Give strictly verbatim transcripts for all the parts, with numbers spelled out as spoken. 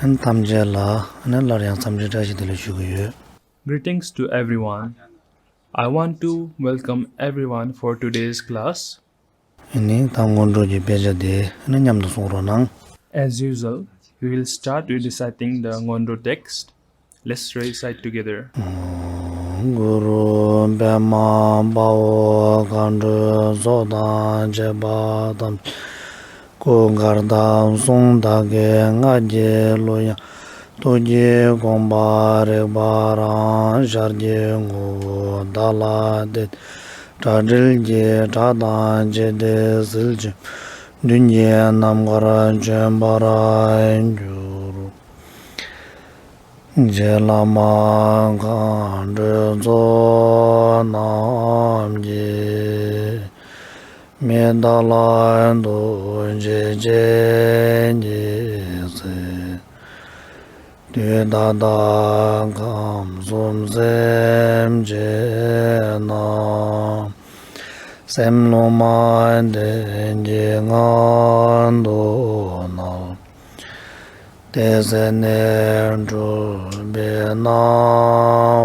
ཐམས་ཅད་ལ་སླར་ཡང་འཚམས་འདྲི་བཀྲ་ཤིས་བདེ་ལེགས་ཞུ་གི་ཡོད། Greetings to everyone. I want to welcome everyone for today's class. ཨ་ནི་ད་སྔོན་འགྲོ་གི་དཔེ་ཆ་དེ་ཨ་ནི་མཉམ་དུ་གསུང་རོགས་གནང་། As usual, we will start with reciting the Ngondro text. Let's recite together. གུ་རུ་པདྨ་དཔའ་བོ་མཁའ་འགྲོའི་ཚོགས་དང་བཅས་པ་ཐམས་ཅད་སྐུ་མཁར་དང་གསུང་དག་གི་སྔགས་ཀྱི་གླུ་དབྱངས། ཐུགས་ཀྱི་དགོངས་པ་རིག་པ་རང་ཤར་གྱི་ངོ་བོ་བདག་ལ་གཏད། དྲག་སྒྲིལ་གྱི་སྒྲ་དང་བཅས་ཏེ་ཟིལ་གྱིས་མདུན་གྱི་ནམ་མཁར་བྱོན་པར་འགྱུར། རྗེ་བླ་མ་མཁའ་འགྲོའི་ཚོགས་རྣམས་ཀྱིས། མི་རྟག་ལ་ཐུགས་རྗེ་ཅན་གྱི་ཚེ། དུས་ད་ལྟ་ཁམས་གསུམ་སེམས་ཅན་རྣམས། སེམས་ལྷུང་མ་ལྡན་གྱི་ངང་དུ་ནར། བདེ་གསལ་གནས་གྲུབ་པའི་སྣང་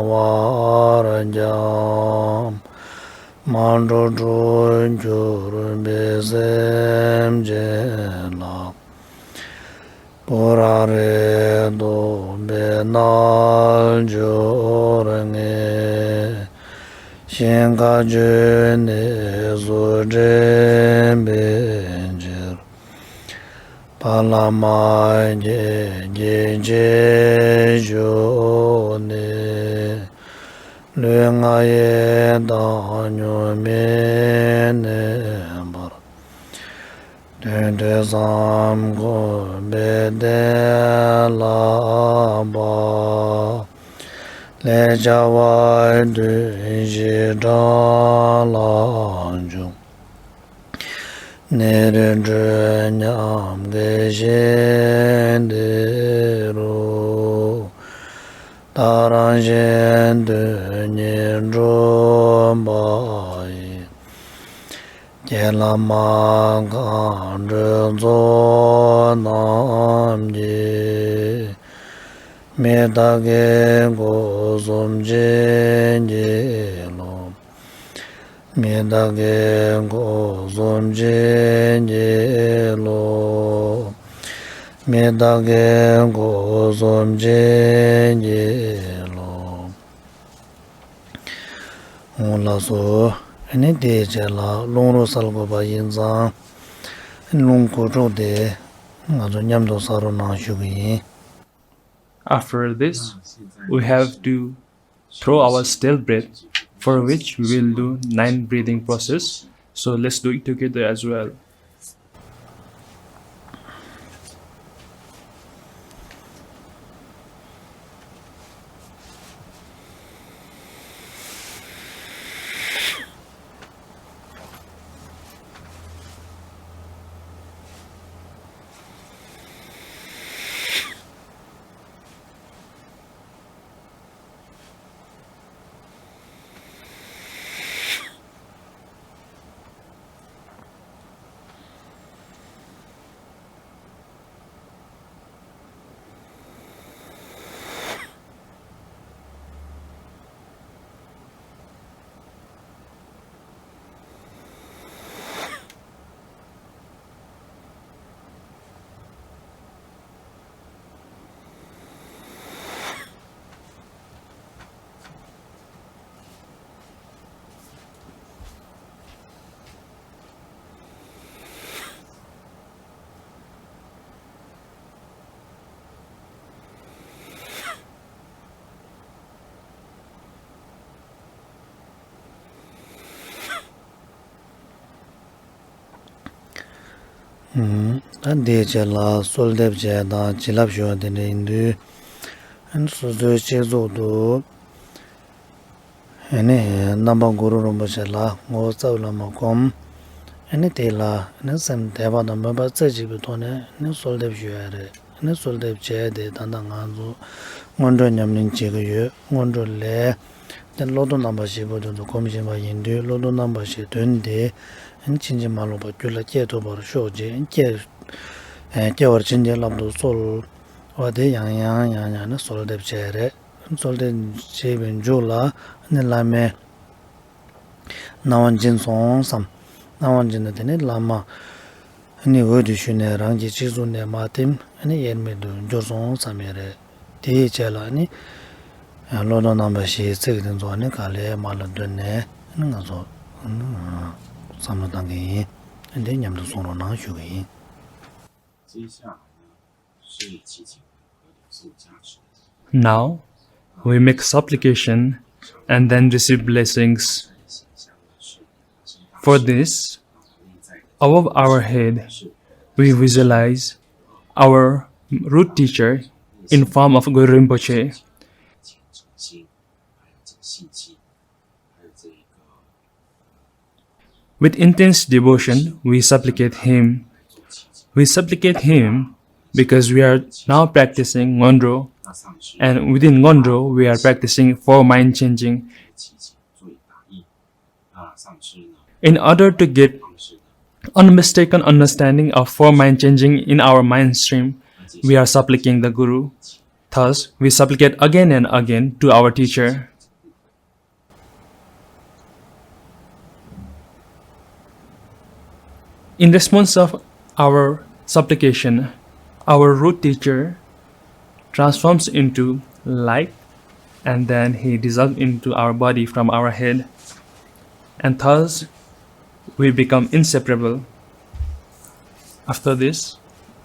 བར་འཁྱམས། མ་འགྲོ་དྲུག་གྱུར་པའི་སེམས་ཅན་ལ། པུ་ར་རེ་དོགས་པའི་རྣལ་འབྱོར་ངན། ཞིང་ཁ་གྱོད་གནས་སུ་འདྲེན་པའི་ཕྱིར། ཕ་ལ་མ་ཁྱེད་ཀྱི་རྗེས་ཞུགས་ནས། ལུས་ངག་ཡིད་དང་ཉོན་མི་གནས་པར། དོན་དུ་བསམ་དགོས་པའི་གཏན་ལ་དབབ། ལས་བྱ་བ་དུས་བཞི་གྲངས་ལ་འཇུག། ནད་རིགས་དྲོད་ཉམས་ཀྱི་ཞིང་འདི་རུ། ད་རང་གཞན་དོན་གཉིས་འགྲུབ་པ་ཡི། ཁྱེད་བླ་མ་མཁའ་འགྲོའི་ཚོགས་རྣམས་ཀྱིས། མི་རྟག་གི་སྒོ་གསུམ་བྱིན་གྱིས་རློབས། མི་རྟག་གི་སྒོ་གསུམ་བྱིན་གྱིས་རློབས། མི་རྟག་གི་སྒོ་གསུམ་བྱིན་གྱིས་རློབས། འོང་ལགས་སོ། ཨ་ནི་དེའི་རྗེས་ལ་རླུང་རོ་སལ་དགོས་པ་ཡིན་ཙང་། རླུང་གོ་དྲུག་དེ་ང་ཚོ་མཉམ་དུ་སལ་རོགས་གནང་ཞུ་གི་ཡིན། After this, we have to throw our stealth breath, for which we will do nine breathing process. So let's do it together as well. ད་འདིའི་རྗེས་ལ་གསོལ་འདེབས་བྱས་དང་བྱིན་རླབས་ཞུ་བ་དེ་འདྲ་ཡིན་དུས། སོ་སོའི་སྤྱི་གཙུག་ཏུ། ཨ་ནི་རྣམ་པ་གུ་རུ་རིན་པོ་ཆེ་ལ་ངོ་བོ་རྩ་བའི་བླ་མ་བསྒོམ། ཨ་ནི་དེ་ལ་ཨ་ནི་སེམས་དད་པ་དང་མོས་པ་རྩེ་གཅིག་པའི་ཐོག་ནས་ཨ་ནི་གསོལ་འདེབས་ཞུ་ཡ་རེད། ཨ་ནི་གསོལ་འདེབས་བྱས་ཏེ་ད་ལྟ་ང་ཚོ་སྔོན་འགྲོ་ཉམས་ལེན་བྱེད་ཀྱི་ཡོད། སྔོན་འགྲོ་ལས་དེ་བློ་ལྡོག་རྣམ་པ་བཞི་པོ་དེ་ཚོ་སྒོམ་བཞིན་པ་ཡིན་དུས། བློ་ལྡོག་རྣམ་པ་བཞིའི་དོན་དེ་ཨ་ནི་ཕྱིན་ཅི་མ་ལོག་པར་རྒྱུད་ལ་སྐྱེ་ཐུབ་པར་ཤོག་ཅེས་སྐྱེ་སྐྱེ་བར་བྱིན་གྱིས་བརླབ་ཏུ་གསོལ། འོ་དེ་ཡང་ཡང་ཡང་ཡང་ནི་གསོལ་འདེབས་བྱས་རེད། གསོལ་འདེབས་བྱས་པའི་མཇུག་ལ་ནི་བླ་མས་སྣང་བ་འབྱིན་སོང་བསམ། སྣང་བ་འབྱིན་ན་དེ་ནི་བླ་མ་ནི་འོད་དུ་ཞུ་ནས་རང་གི་སྤྱི་གཙུག་ནས་མར་ཐིམ་ནི་དབྱེར་མེད་དུ་གྱུར་སོང་བསམ་ཡས་རེད། དེའི་རྗེས་ལ་ནི་བློ་ལྡན་རྣམ་པ་བཞིའི་ཚིག་དེ་ཚོ་ནི་ག་ལེར་མར་ལ་བཏོན་ནས་ནི་ང་ཚོ་བསམ་བློ་བཏང་གི་ཡིན། འདི་མཉམ་དུ་གསུང་རོགས་གནང་ཞུ་གི་ཡིན། Now, we make supplication and then receive blessings. For this, above our head, we visualize our root teacher in form of Guru Rinpoche. With intense devotion, we supplicate Him. We supplicate Him because we are now practicing Ngondro, and within Ngondro, we are practicing four mind changing. In order to get unmistaken understanding of four mind changing in our mind stream, we are supplicating the Guru. Thus, we supplicate again and again to our teacher. In response of our supplication, our root teacher transforms into light, and then he dissolves into our body from our head, and thus we become inseparable. After this,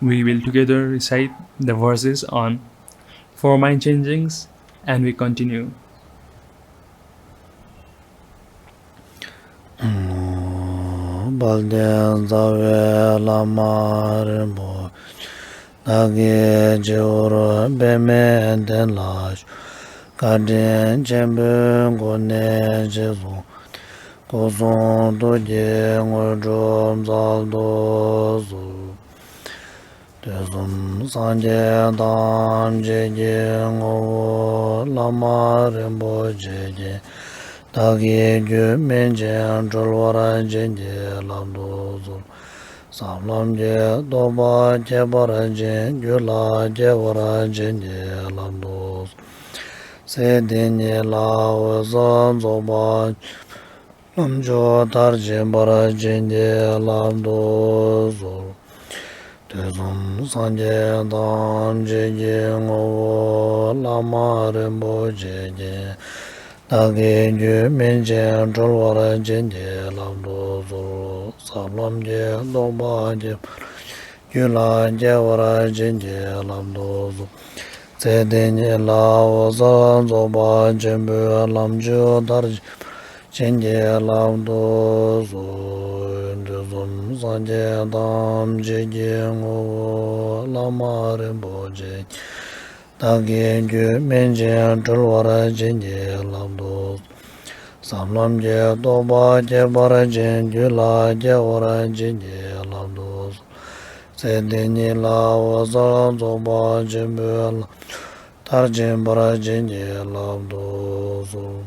we will together recite the verses on four mind changings, and we continue. དཔལ་ལྡན་རྩ་བའི་བླ་མ་རིན་པོ་ཆེ། བདག་གི་སྤྱི་བོར་པདྨའི་གདན་ལ་བཞུགས། བཀའ་དྲིན་ཆེན་པོའི་སྒོ་ནས་རྗེས་སུ་སྐུ་གསུང་ཐུགས་ཀྱི་དངོས་གྲུབ་སྩལ་དུ་གསོལ། དུས་གསུམ་སངས་རྒྱས་ཐམས་ཅད་ཀྱི་ངོ་བོ་བླ་མ་རིན་པོ་ཆེ་ཀྱང་བདག་གི་རྒྱུད་སྨིན་ཅིང་གྲོལ་བར་བྱིན་གྱིས་བརླབ་ཏུ་གསོལ། ཟབ་ལམ་གྱི་རྟོགས་པ་ཁྱད་པར་ཅན་རྒྱུད་ལ་སྐྱེ་བར་བྱིན་གྱིས་བརླབ་ཏུ་གསོལ། ཚེ་འདི་ཉིད་ལ་འོད་གསལ་རྫོགས་པ་ལམ་མཆོག་མཐར་ཕྱིན་པར་བྱིན་གྱིས་བརླབ་ཏུ་གསོལ། དུས་གསུམ་སངས་རྒྱས་ཐམས་ཅད་ཀྱི་ངོ་བོ་བླ་མ་རིན་པོ་ཆེ་ཀྱང་བདག་གི་རྒྱུད་སྨིན་ཅིང་གྲོལ་བར་བྱིན་གྱིས་བརླབ་ཏུ་གསོལ། ཟབ་ལམ་གྱི་རྟོགས་པ་ཁྱད་པར་རྒྱུད་ལ་སྐྱེ་བར་བྱིན་གྱིས་བརླབ་ཏུ་གསོལ། ཚེ་འདི་ཉིད་ལ་འོད་གསལ་རྫོགས་པ་ཆེན་པོའི་ལམ་མཆོག་མཐར་ཕྱིན་པར་བྱིན་གྱིས་བརླབ་ཏུ་གསོལ། དུས་གསུམ་སངས་རྒྱས་ཐམས་ཅད་ཀྱི་ངོ་བོ་བླ་མ་རིན་པོ་ཆེ་བདག་གི་རྒྱུད་སྨིན་ཅིང་གྲོལ་བར་བྱིན་གྱིས་བརླབ་ཏུ་གསོལ། ཟབ་ལམ་གྱི་རྟོགས་པ་ཁྱད་པར་ཅན་རྒྱུད་ལ་སྐྱེ་བར་བྱིན་གྱིས་བརླབ་ཏུ་གསོལ། ཚེ་འདི་ཉིད་ལ་འོད་གསལ་རྫོགས་པ་ཆེན་པོའི་ལམ་མཆོག་མཐར་ཕྱིན་པར་བྱིན་གྱིས་བརླབ་ཏུ་གསོལ།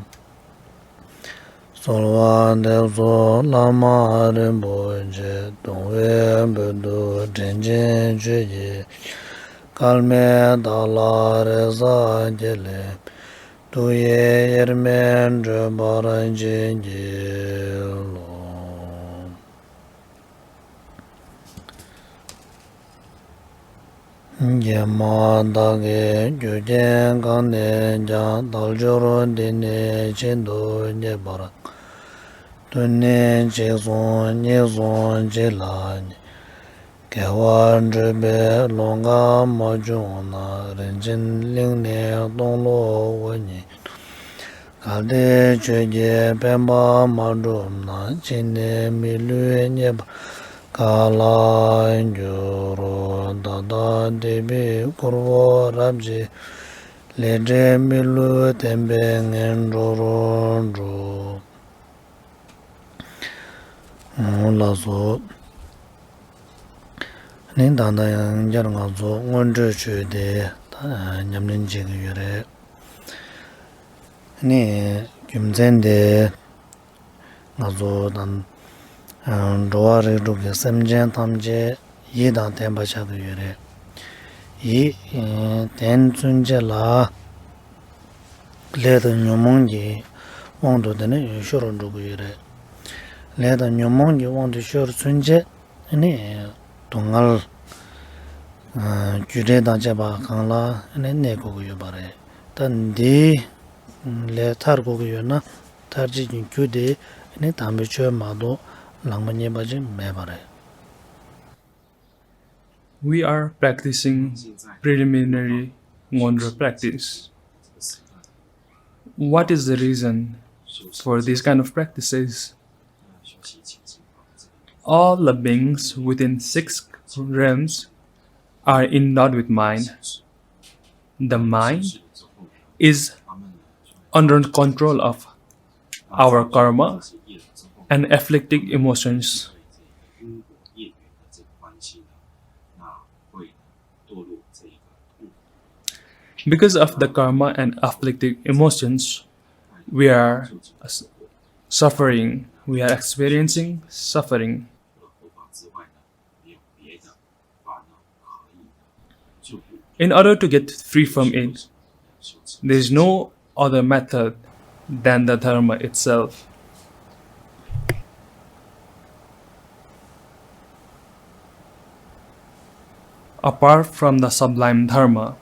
གསོལ་བ་འདེབས་སོ་བླ་མ་རིན་པོ་ཆེ། གདུང་བའི་འབུལ་དུ་དྲིན་ཅན་ཆོས་ཀྱི་སྐལ་མེད་བདག་ལ་རེ་ས་བརྒྱད་ལས་ཐུགས་ཡིད་དབྱེར་མེད་སྤྲོད་པར་བྱིན་གྱིས་རློབས། ཀྱེ་མ་བདག་གི་རྒྱུད་རྐྱེན་གང་ནས་ཀྱང་དལ་འབྱོར་འདི་ནི་ཤིན་ཏུ་རྙེད་པར་དཀའ། དུས་ནི་གཅིག་སོང་གཉིས་སོང་གཅིག་ལ་རྙེད། དགེ་བ་སྒྲུབ་པའི་ལོང་ག་མ་བྱུང་ན། རིན་ཆེན་གླིང་ནས་སྟོང་ལོ་འོ་ཉི་ཤུ། གལ་ཏེ་ཆོས་ཀྱི་དཔལ་འབར་མ་གྲུབ་ན། ཕྱིས་ནས་མི་ལུས་རྙེད་པར་ག་ལ་འགྱུར། ད་ལྟ་འདས་པའི་ཁུར་བོ་རབ་བྱས། ལས་འབྲས་མི་བསླུ་བསྟན་པའི་ངན་འགྲོར་འགྲོ། ལགས་སོ། ནི་ད་ལྟ་ཡང་བསྐྱར་ང་ཚོ་སྔོན་འགྲོའི་ཆོས་དེ་ད་ཉམས་ལེན་བྱེད་ཀྱི་ཡོད་རེད། ནི་རྒྱུ་མཚན་དེ་ང་ཚོ་དང་འགྲོ་བ་རིགས་དྲུག་གི་སེམས་ཅན་ཐམས་ཅད་ཡིད་དང་ལྡན་པ་ཆགས་ཀྱི་ཡོད་རེད། ཡིད་དོན་ཚུན་ཆད་ལ་ལས་དང་ཉོན་མོངས་ཀྱི་དབང་དུ་དེ་ནི་ཤོར་འགྲོ་གི་ཡོད་རེད། ལས་དང་ཉོན་མོངས་ཀྱི་དབང་དུ་ཤོར་ཚུན་ཆད་ནི་སྡུག་བསྔལ་རྒྱུ་འབྲས་དང་བཅས་པ་གང་ལ་ནི་གནས་དགོས་ཀྱི་ཡོད་པ་རེད། ད་འདི་ལས་ཐར་དགོས་ཀྱི་ཡོད་ན། ཐར་བྱེད་ཀྱི་རྒྱུ་དེ་ནི་དམ་པའི་ཆོས་མ་གཏོགས་ལམ་ཁ་གཉིས་པ་ཅིག་མེད་པ་རེད། We are practicing preliminary ngondro practice. What is the reason for these kind of practices? All the beings within six realms are endowed with mind. The mind is under control of our karma and afflicting emotions. Because of the karma and afflicting emotions, we are s- suffering, we are experiencing suffering. In order to get free from it, there is no other method than the Dharma itself. Apart from the sublime Dharma,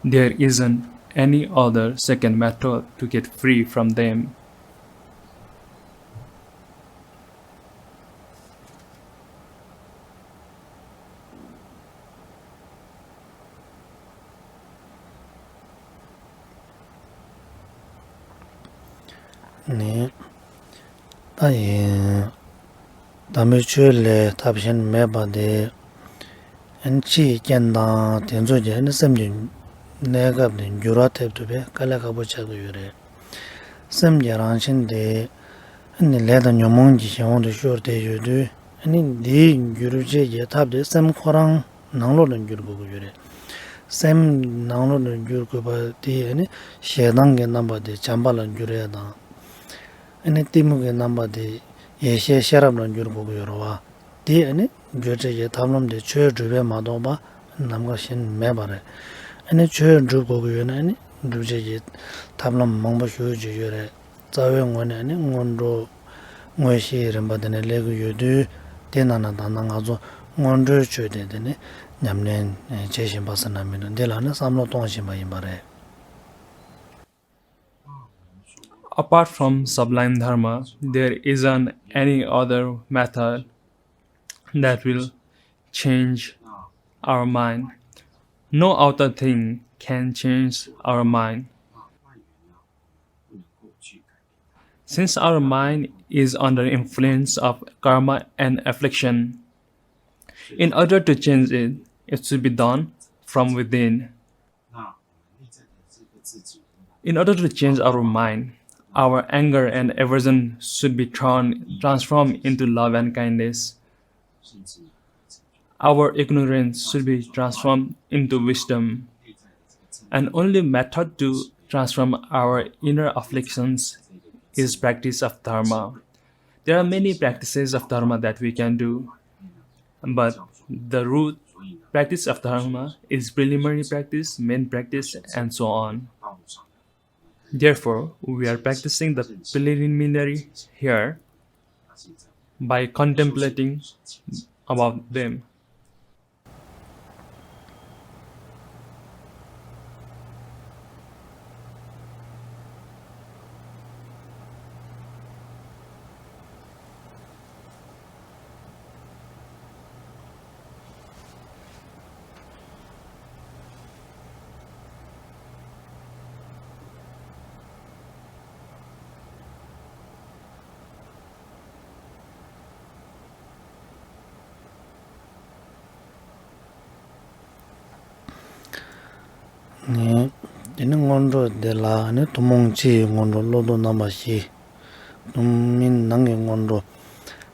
there isn't any other second method to get free from them. ནི། ད་ཡིན། དམ་པའི་ཆོས་ལས་ཐབས་གཞན་མེད་པ་དེ། ཨན་ཕྱིའི་རྐྱེན་དང་དེ་ཚོ་གྱིས་ནི་སེམས་ཀྱི་གནས་སྐབས་དེ་འགྱུར་བ་ཐེབས་ཐུབ་པའི་དཀའ་ལས་ཁག་པོ་ཆགས་ཀྱི་ཡོད་རེད། སེམས་ཀྱི་རང་བཞིན་དེ་ནི་ལས་དང་ཉོན་མོངས་ཀྱི་གཞན་དབང་དུ་ཤོར་བསྡད་ཡོད་དུས། ནི་འདིའི་འགྱུར་བྱེད་ཀྱི་ཐབས་དེ་སེམས་ཁོ་རང་ནང་ལོགས་ལ་འགྱུར་དགོས་ཀྱི་ཡོད་རེད། སེམས་ནང་ལོགས་ལ་འགྱུར་དགོས་པ་དེ་ནི་ཞེ་སྡང་གི་རྣམ་པ་དེ་བྱམས་པ་ལ་འགྱུར་ཡས་དང་། ནི་གཏི་མུག་གི་རྣམ་པ་དེ་ཡེ་ཤེས་ཤེས་རབ་ལ་འགྱུར་དགོས་ཀྱི་ཡོད་རེད་བ། དེ་ནི་འགྱུར་བྱེད་ཀྱི་ཐབས་ལམ་དེ་ཆོས་སྒྲུབ་པས་མ་གཏོགས་པ་ལམ་ཁ་གཞན་མེད་པ་རེད། ཨ་ནི་ཆོས་སྒྲུབ་དགོས་ཀྱི་ཡོད་ན་ཨ་ནི་སྒྲུབ་བྱེད་ཀྱི་ཐབས་ལམ་མང་པོ་ཞེ་པོ་ཅིག་ཡོད་རེད། རྩ་བའི་ངོས་ནས་ཨ་ནི་སྔོན་འགྲོ་དངོས་གཞིའི་རིམ་པ་དེ་ནས་སླེབས་ཀྱི་ཡོད་དུས། དེ་ནང་ན་ད་ལྟ་ང་ཚོ་སྔོན་འགྲོའི་ཆོས་དེ་དེ་ནི་ཉམས་ལེན་བྱེད་བཞིན་པ་ཟེར་ན་མི་འདུག་འདི་ལ་ནི་བསམ་བློ་གཏོང་བཞིན་པ་ཡིན་པ་རེད། Apart from sublime Dharma, there isn't any other method that will change our mind. No outer thing can change our mind. Since our mind is under influence of karma and affliction, in order to change it, it should be done from within. In order to change our mind, our anger and aversion should be tran- transformed into love and kindness. Our ignorance should be transformed into wisdom. And only method to transform our inner afflictions is practice of dharma. There are many practices of dharma that we can do, but the root practice of dharma is preliminary practice, main practice, and so on. Therefore, we are practicing the preliminary here by contemplating about them. ནི། དེ་ནི་སྔོན་འགྲོ་དེ་ལ་ནི་ཐུན་མོང་ཕྱི་ཡི་སྔོན་འགྲོ་བློ་ལྡོག་རྣམ་པ་བཞི། ཐུན་མིན་ནང་གི་སྔོན་འགྲོ།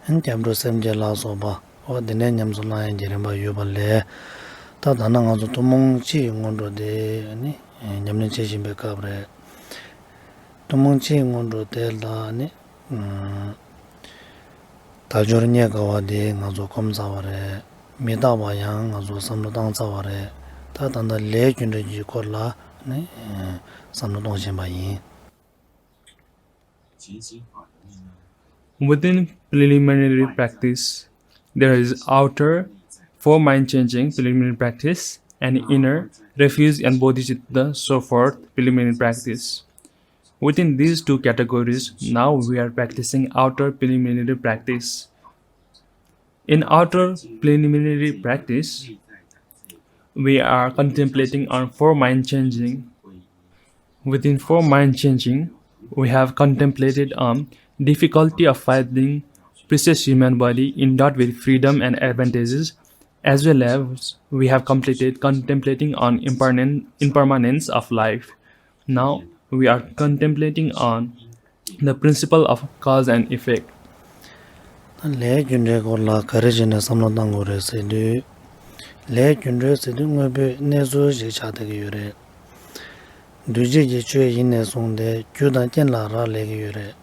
སྐྱབས་འགྲོ་སེམས་བསྐྱེད་ལ་སོགས་པ། འོ་དེ་ནས་ཉམས་སུ་བླང་ཡག་གི་རིམ་པ་ཡོད་པ་ལས། ད་ད་ནི་ང་ཚོ་ཐུན་མོང་ཕྱི་ཡི་སྔོན་འགྲོ་དེ་ནི་ཉམས་ལེན་བྱེད་བཞིན་པའི་སྐབས་རེད། ཐུན་མོང་ཕྱི་ཡི་སྔོན་འགྲོ་དེ་ལ་ནི། དལ་འབྱོར་རྙེད་དཀའ་བ་དེ་ང་ཚོ་གོམས་ཚར་བ་རེད། མི་རྟག་པ་ཡང་ང་ཚོ་བསམ་བློ་བཏང་ཚར་བ་རེད། ད་ད་ལྟ་ལས་རྒྱུ་འབྲས་ཀྱི་སྐོར་ལ་ནི་བསམ་བློ་གཏོང་བཞིན་པ་ཡིན། Within preliminary practice, there is outer, four mind changing preliminary practice, and inner, refuge and bodhicitta, so forth, preliminary practice. Within these two categories, now we are practicing outer preliminary practice. In outer preliminary practice, we are contemplating on four mind changing. Within four mind changing, we have contemplated on difficulty of finding precious human body endowed with freedom and advantages, as well as we have completed contemplating on imperman- impermanence of life. Now we are contemplating on the principle of cause and effect. ད་ལས་རྒྱུ་འབྲས་སྐོར་ལ་ག་རེ་བྱས་ནས་བསམ་བློ་བཏང་དགོས་རེད་ཟེར་དུས། ལས་རྒྱུ་འབྲས་ཟེར་དུས་དངོས་པོའི་གནས་ཚུལ་ཞིག་ཆགས་བསྡད་ཀྱི་ཡོད་རེད། འདུས་བྱས་ཀྱི་ཆོས་ཡིན་ནས་བཟུང་སྟེ་རྒྱུ་དང་རྐྱེན་ལ་རག་ལས་ཀྱི་ཡོད་རེད།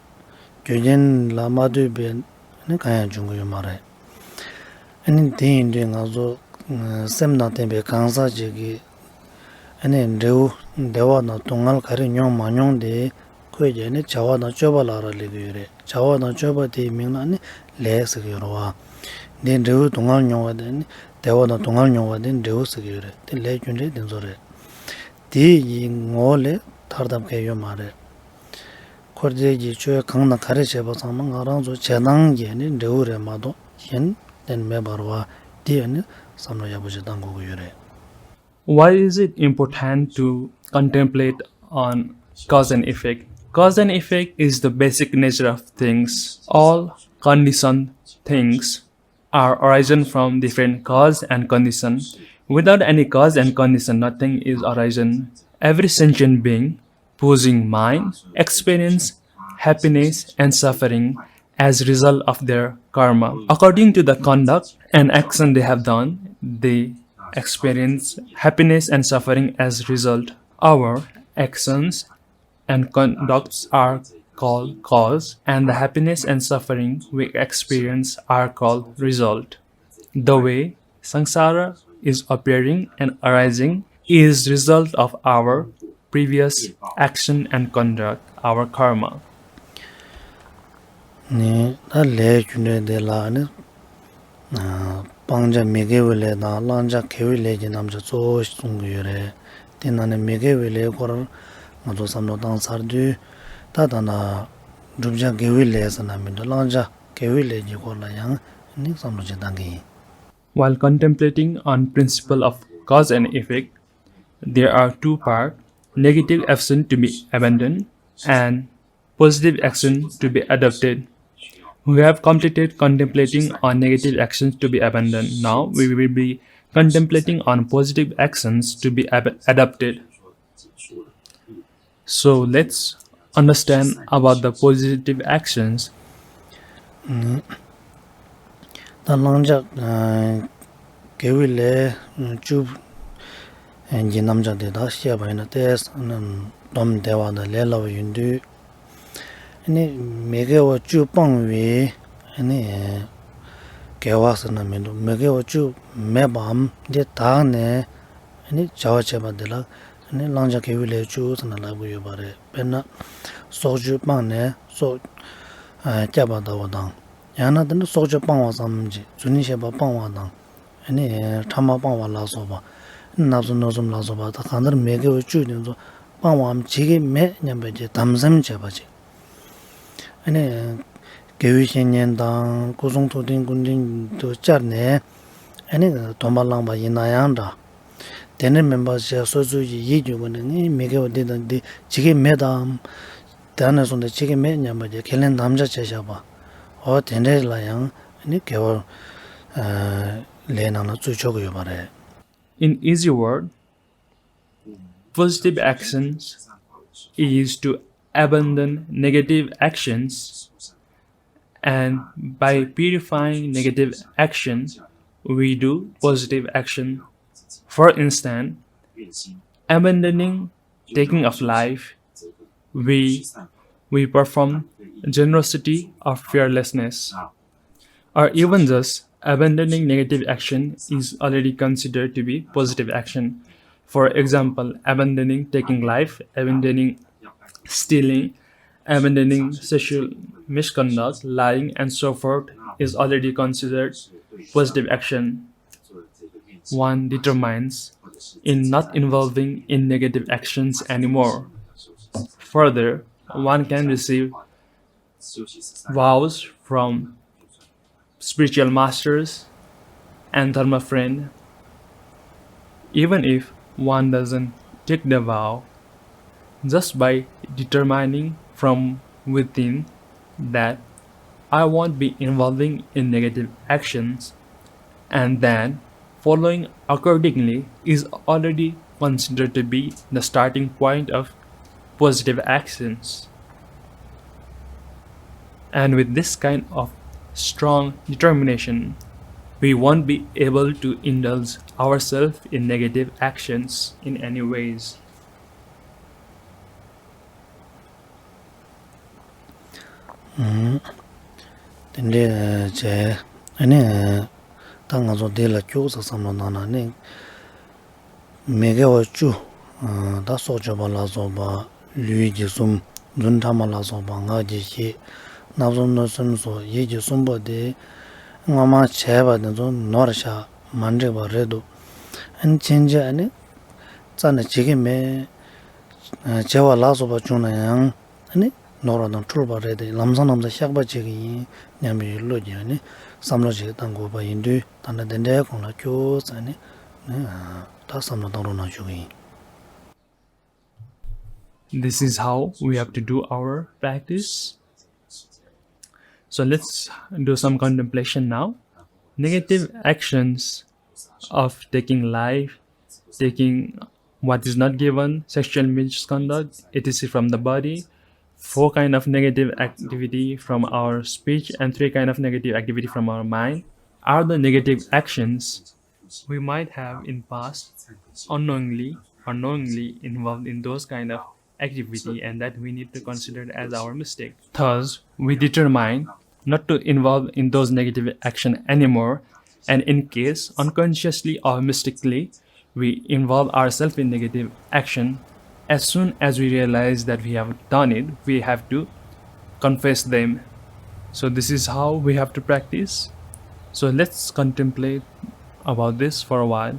རྒྱུ་རྐྱེན་ལ་མ་ལྟོས་པའི་ནི་གང་ཡང་འབྱུང་གི་ཡོད་མ་རེད། ཨ་ནི་དེ་ཡིན་དུས་ང་ཚོ་སེམས་དང་ལྡན་པའི་གང་ཟག་ཅིག་གིས་ཨ་ནི་འབྲས་བུ་བདེ་བ་དང་སྡུག་བསྔལ་ག་རེ་མྱོང་མ་མྱོང་དེ་ཁོས་ཀྱིས་ཨ་ནི་བྱ་བ་དང་སྤྱོད་པ་ལ་རག་ལས་ཀྱི་ཡོད་རེད། བྱ་བ་དང་སྤྱོད་པ་དེའི་མིང་ལ་ཨ་ནི་ལས་ཟེར་གྱི་ཡོད་རེད་བ། འདི་འབྲས་བུ་སྡུག་བསྔལ་མྱོང་བ་དེ་ཨ་ནི་བདེ་བ་དང་སྡུག་བསྔལ་མྱོང་བ་དེ་འབྲས་བུ་ཟེར་གྱི་ཡོད་རེད། དེ་ལས་རྒྱུ་འབྲས་དེ་ཚོ་རེད། དེ་ཡི་ངོ་བོ་ལས་ཐར་ཐབས་གང་ཡང་ཡོད་མ་རེད། འཁོར་འདས་ཀྱི་ཆོས་གང་དང་ག་རེ་བྱས་པ་ཚང་མ་ང་རང་ཚོ་བྱེད་སྟངས་ཀྱི་ནི་འབྲས་བུ་རེད་མ་གཏོགས་གཞན་གཏན་མེད་པ་རེད་བ། དེ་ཡང་ནི་བསམ་བློ་ཡག་པོ་ཞིག་བཏང་དགོས་ཀྱི་ཡོད་རེད། Why is it important to contemplate on cause and effect? Cause and effect is the basic nature of things. All conditioned things are arisen from different cause and condition. Without any cause and condition, nothing is arisen. Every sentient being, posing mind, experience happiness and suffering as result of their karma. According to the conduct and action they have done, they experience happiness and suffering as result. Our actions and conducts are called cause, and the happiness and suffering we experience are called result. The way samsara is appearing and arising is result of our previous action and conduct, our karma. ནི་ད་ལས་རྒྱུ་འབྲས་དེ་ལ་ནི་སྤང་བྱ་མི་དགེ་བའི་ལས་དང་བླང་བྱ་དགེ་བའི་ལས་ཀྱི་རྣམ་གཞག་གཙོ་བོ་ཞིག་གསུང་གི་ཡོད་རེད། དེ་ནང་ནས་མི་དགེ་བའི་ལས་སྐོར་ང་ཚོ་བསམ་བློ་བཏང་ཚར་དུས་ད་ད་ན་བསྒྲུབ་བྱ་དགེ་བའི་ལས་ཟེར་ན་མི་འདུག་བླང་བྱ་དགེ་བའི་ལས་ཀྱི་སྐོར་ལ་ཡང་ནི་བསམ་བློ་ཞིག་བཏང་གི་ཡིན། While contemplating on principle of cause and effect, there are two parts, negative action to be abandoned and positive action to be adopted. We have completed contemplating on negative actions to be abandoned. Now we will be contemplating on positive actions to be ab- adopted. So let's understand about the positive actions. ད་བླང་བྱ་དགེ་བའི་ལས་བཅུ་གི་རྣམ་གཞག་དེ་དག་བཤད་པ་ཡིན་ན་ཏོག་ཙམ་སྡོམ་བདེ་བ་དང་ལས་སླ་བ་ཡིན་དུས། ཨ་ནི་མི་དགེ་བ་བཅུ་སྤང་བའི་ཨ་ནི་དགེ་བ་ཟེར་ན་མི་འདུག་མི་དགེ་བ་བཅུ་མེད་པའམ་འདི་དག་ནས་ཨ་ནི་བྱ་བ་བྱེད་པ་འདི་ལ་ཨ་ནི་བླང་བྱ་དགེ་བའི་ལས་བཅུ་ཟེར་ན་ལབ་ཀྱི་ཡོད་པ་རེད། དཔེར་ན་སྲོག་གཅོད་སྤངས་ནས་སྲོག་ཨ་བསྐྱབ་པ་ལྟ་བུ་དང་། ཡང་ན་དེ་ནི་སྲོག་གཅོད་སྤང་བ་ཙམ་གྱིས་རྫུན་གནས་བཤད་པ་སྤང་བ་དང་། ཨ་ནི་ཕྲ་མ་སྤང་བ་ལ་སོགས་པ། ཨ་ནི་ནབ་སོ་གནོད་གསུམ་ལ་སོགས་པ་ད་གང་ལྟར་མི་དགེ་བ་བཅུ་དེ་ཚོ་སྤང་བའམ་བྱེད་ཀྱི་མེད་སྙམ་པའི་གི་དམ་སེམས་བྱེད་པ་བྱེད། ཨ་ནི་དགེ་བའི་བཤེས་གཉེན་དང་སྐུ་གསུང་ཐུགས་རྟེན་སྐུ་མདུན་དུ་བཅར་ནས་ཨ་ནི་སྡོམ་པ་བླངས་པ་ཡིན་ན་ཡང་འདྲ། དེ་འདྲ་མིན་པ་ཞེས་སོ་སོའི་གི་ཡིད་ཀྱི་སྒོ་ནས་ངས་མི་དགེ་བ་འདི་དང་འདི་བྱེད་ཀྱི་མེད་དམ། དེ་ནས་བཟུང་སྟེ་བྱེད་ཀྱི་མེད་སྙམ་པ་གྱི་ཁས་ལེན་དམ་བཅའ་བྱས་བཞག་པ། འོ་དེ་འདྲ་ལ་ཡང་ནི་དགེ་བ་ལས་ནང་ལ་བརྩི་ཆོག་གི་ཡོད་པ་རེད། In easy word, positive actions is to abandon negative actions, and by purifying negative action, we do positive action. For instance, abandoning taking of life, we we perform generosity of fearlessness. Or even just abandoning negative action is already considered to be positive action. For example, abandoning taking life, abandoning stealing, abandoning sexual misconduct, lying, and so forth is already considered positive action. One determines in not involving in negative actions anymore. Further, one can receive vows from spiritual masters and dharma friend, even if one doesn't take the vow, just by determining from within that I won't be involving in negative actions, and then following accordingly is already considered to be the starting point of positive actions. And with this kind of strong determination, we won't be able to indulge ourselves in negative actions in any ways. དེ་འདྲས་བྱས། ཨ་ནི་ད་ང་ཚོ་འདི་ལ་ཁྱུག་ཙམ་བསམ་བློ་བཏང་ན་ནི། མི་དགེ་བ་བཅུ། ད་སྲོག་གཅོད་པ་ལ་སོགས་པ། ལུས་ཀྱི་གསུམ། རྫུན་ཕྲ་མ་ལ་སོགས་པ། ངག་གི་བཞི། བརྣབ་གསུམ་གནོད་གསུམ་སོགས་ཡིད་ཀྱི་གསུམ་པོ་དེ་སྔོན་མ་བྱས་པ་དེ་ཚོ་ནོར་བཞག་མ་འགྲིག་པ་རེད་འདུག་ཨ་ནི་ཕྱིན་ཆད་ཨ་ནི་རྩ་ནས་བྱེད་ཀྱི་མེད། བྱས་པ་ལ་སོགས་པ་བྱུང་ན་ཡང་ཨ་ནི་ནོར་བ་དང་འཁྲུལ་པ་རེད་དེ། ལམ་སང་ལམ་སང་བཤགས་པ་བྱེད་ཀྱི་ཡིན་སྙམ་པའི་བློ་གྱིས་ཨ་ནི་བསམ་བློ་ཞིག་བཏང་དགོས་པ་ཡིན་དུས། ད་ནི་དེ་འདྲའི་གོང་ལ་ཁྱོད་ཟེར་ནས་ནི་ད་བསམ་བློ་བཏང་རོགས་གནང་ཞུ་གི་ཡིན། This is how we have to do our practice. So let's do some contemplation now. Negative actions of taking life, taking what is not given, sexual misconduct, et cetera from the body, four kind of negative activity from our speech, and three kind of negative activity from our mind are the negative actions we might have in past unknowingly or knowingly involved in those kind of activity, and that we need to consider as our mistake. Thus, we determine not to involve in those negative action anymore, and in case unconsciously or mistakenly we involve ourselves in negative action, as soon as we realize that we have done it, we have to confess them. So this is how we have to practice. So let's contemplate about this for a while.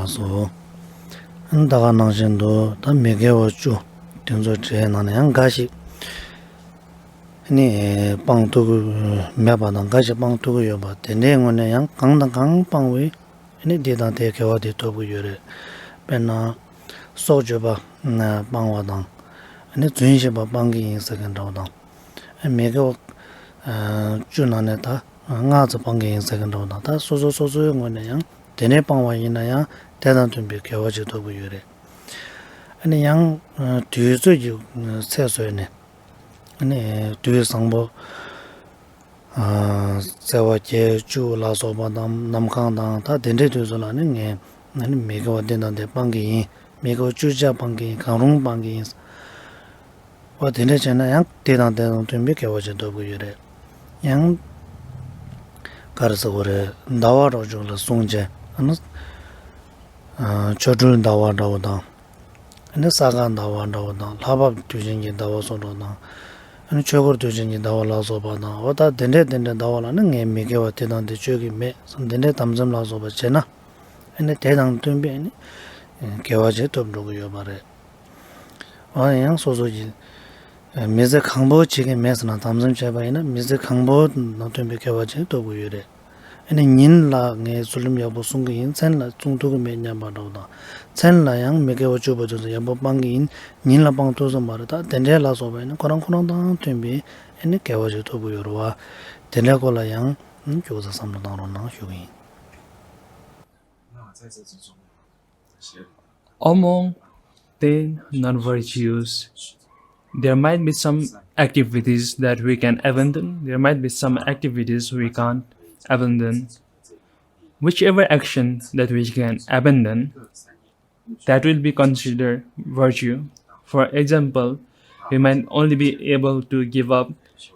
ལགས་སོ། ད་ག་ནང་བཞིན་དུ་ད་མི་དགེ་བ་བཅུ་དེ་ཚོ་བྱས་ནང་ནས་ཡང་འགའ་ཞིག་ནི་སྤང་ཐུབ་ཀྱི་མེད་པ་དང་། འགའ་ཞིག་སྤང་ཐུབ་ཀྱི་ཡོད་པ། དེ་འདྲའི་ངོས་ནས་ཡང་གང་དང་གང་སྤང་བས་ནི་དེ་དང་དེའི་དགེ་བ་དེ་ཐོབ་ཀྱི་ཡོད་རེད། དཔེར་ན་སྲོག་གཅོད་པ་སྤང་བ་དང་། ནི་རྫུན་བཤད་པ་སྤང་གི་ཡིན་ཟེར་མཁན་འདྲ་བོ་དང་། མི་དགེ་བ་བཅུ་ནང་ནས་ད་ལྔ་ཙམ་སྤང་གི་ཡིན་ཟེར་མཁན་འདྲ་བོ་དང་། ད་སོ་སོ་སོ་སོའི་ངོས་ནས་ཡང་དེ་འདྲའི་སྤང་བ་ཡིན་ན་ཡང་དེ་དང་མཐུན་པའི་དགེ་བ་ཅིག་ཐོབ་ཀྱི་ཡོད་རེད། ཨ་ནི་ཡང་དུས་ཚོད་ཀྱི་ཚད་བཟོས་ནས། ཨ་ནི་དུས་བཟང་པོ། ཨ། བརྩེ་བ་བརྒྱད་ཅུ་ལ་སོགས་པ་དང་། གནམ་གང་དང་། ད་དེ་འདྲའི་དུས་ཚོད་ལ་ནི་ངས་ཨ་ནི་མི་དགེ་བ་འདི་དང་འདི་སྤང་གི་ཡིན། མི་དགེ་བ་བཅུ་ཆ་སྤང་གི་ཡིན། གང་རུང་སྤང་གི་ཡིན། བ་དེ་འདྲ་བྱས་ན་ཡང་དེ་དང་དེ་དང་མཐུན་པའི་དགེ་བ་ཅིག་ཐོབ་ཀྱི་ཡོད་རེད། ཡང་ ག་རེ་ཟེར་དགོས་རེད། ཟླ་བ་རོ་ཅོག་ལ་སྲུང་བྱས། ཨ་ནི་ཨ་ཆོ་འཕྲུལ་ཟླ་བ་འདྲ་བོ་དང་། ཨ་ནི་ས་ག་ཟླ་བ་འདྲ་བོ་དང་། ལྷ་བབས་དུས་ཆེན་གྱི་ཟླ་བ་སོགས་འདྲ་དང་། ཨ་ནི་ཆོས་འཁོར་དུས་ཆེན་གྱི་ཟླ་བ་ལ་སོགས་པ་དང་། འོ་ད་དེ་འདྲའི་དེ་འདྲའི་ཟླ་བ་ལ་ནི་ངས་མི་དགེ་བ་དེ་དང་དེ་སྤྱོད་ཀྱི་མེད་བསམ་དེ་འདྲའི་དམ་བཅའ་ལ་སོགས་པ་བྱས་ན། ཨ་ནི་དེ་དང་བསྟུན་པའི་ཨ་ནི་དགེ་བ་ཅིག་ཐོབ་འགྲོ་གི་ཡོད་པ་རེད། འོ་ཡང་སོ་སོ་གྱི་མི་ཚེ་གང་པོ་བྱེད་ཀྱི་མེད་ཟེར་ན་དམ་བཅའ་བྱས་པ་ཡིན་ན་མི་ཚེ་གང་པོ་དང་མཐུན་པའི་དགེ་བ་ཅིག་ཐོབ་ཀྱི་ཡོད་རེད། ཨ་ནི་ཉིན་ལ་ངས་ཚུལ་ཁྲིམས་ཡག་པོ་སྲུང་གི་ཡིན། མཚན་ལ་སྲུང་ཐུབ་ཀྱི་མེད་སྙམ་པ་འདྲ་བོ་དང་། མཚན་ལ་ཡང་མི་དགེ་བ་བཅུ་པོ་དེ་ཚོ་ཡག་པོ་སྤང་གི་ཡིན། ཉིན་ལ་སྤང་ཐུབ་ས་མ་རེད། ད་དེ་འདྲའི་ལ་སོགས་པ་ཡིན་ན་ཁོ་རང་ཁོ་རང་དང་མཐུན་པའི་ཨ་ནི་དགེ་བ་ཅིག་ཐོབ་ཀྱི་ཡོད་རེད་བ། དེ་འདྲའི་སྐོར་ལ་ཡང་ཨ་ནི་ཁྱོད་ཚོ་བསམ་བློ་བཏང་རོགས་གནང་ཞུ་གི་ཡིན། Among ten non-virtues, there might be some activities that we can abandon, there might be some activities we can't abandon. Whichever action that we can abandon, that will be considered virtue. For example, we might only be able to give up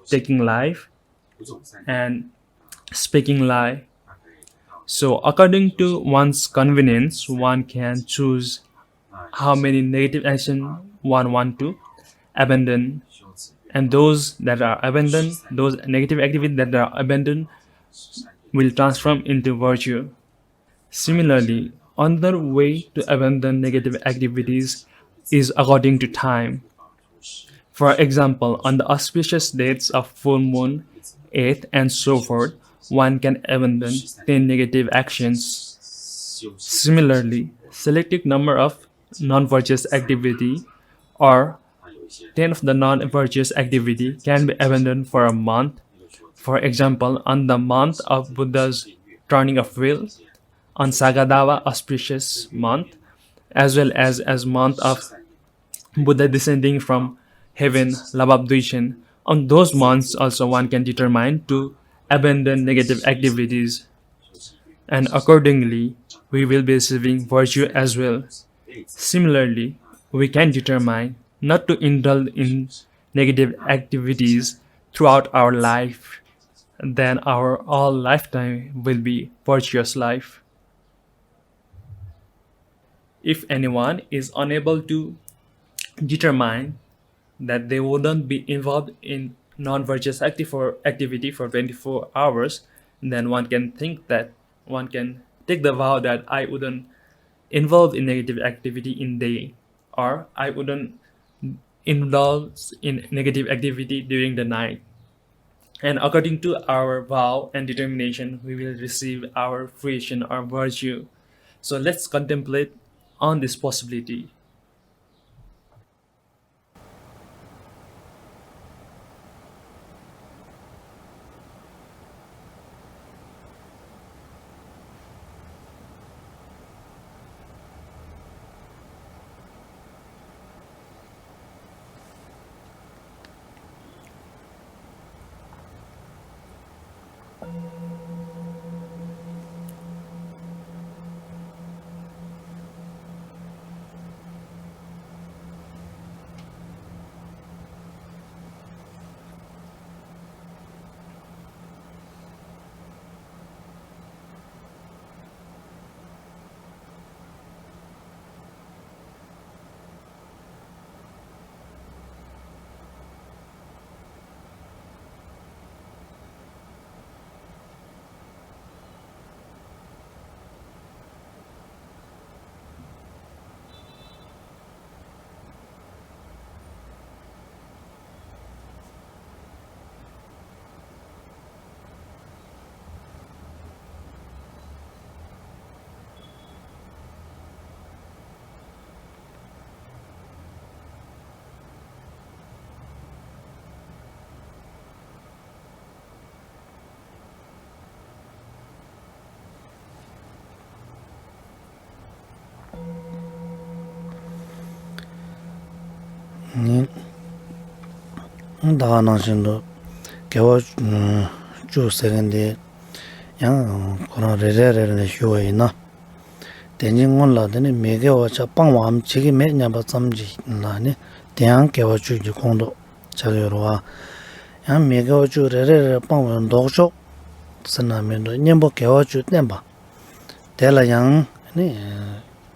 taking life and speaking lie. So, according to one's convenience, one can choose how many negative action one want to abandon, and those that are abandoned, those negative activities that are abandoned, will transform into virtue. Similarly, another way to abandon negative activities is according to time. For example, on the auspicious dates of full moon, Eid, and so forth, one can abandon ten negative actions. Similarly, selected number of non-virtuous activity or ten of the non-virtuous activity can be abandoned for a month. For example, on the month of Buddha's turning of wheel, on Saga Dava auspicious month, as well as as month of Buddha descending from heaven, Labab Duichen. On those months also one can determine to abandon negative activities, and accordingly we will be receiving virtue as well. Similarly, we can determine not to indulge in negative activities throughout our life, then our all lifetime will be virtuous life. If anyone is unable to determine that they wouldn't be involved in non-virtuous active for activity for twenty-four hours, then one can think that one can take the vow that I wouldn't involve in negative activity in day, or I wouldn't indulge in negative activity during the night. And according to our vow and determination, we will receive our fruition or virtue. So let's contemplate on this possibility. ནི། ད་ག་ནང་བཞིན་དུ་དགེ་བ་བཅུ་ཟེར་མཁན་དེ་ཡང་ཁོ་རང་རེ་རེ་རེ་རེ་ནས་ཞུ་བ་ཡིན་ན། དེ་ཉིད་སྔོན་ལ་དེ་ནི་མི་དགེ་བ་ཆ་སྤང་བའམ་བྱེད་ཀྱི་མེད་སྙམ་པ་ཙམ་གྱིས་ལ་ནི་དེ་ཡང་དགེ་བ་བཅུ་གྱི་ཁོངས་སུ་ཆགས་ཡོད་རེད་བ། ཡང་མི་དགེ་བ་བཅུ་རེ་རེ་རེ་སྤང་བའི་ལྡོག་ཕྱོགས་ ཟེར་ན་མི་འདུག་གཉེན་པོ་དགེ་བ་བཅུ་བསྟེན་པ། དེ་ལ་ཡང་ནི་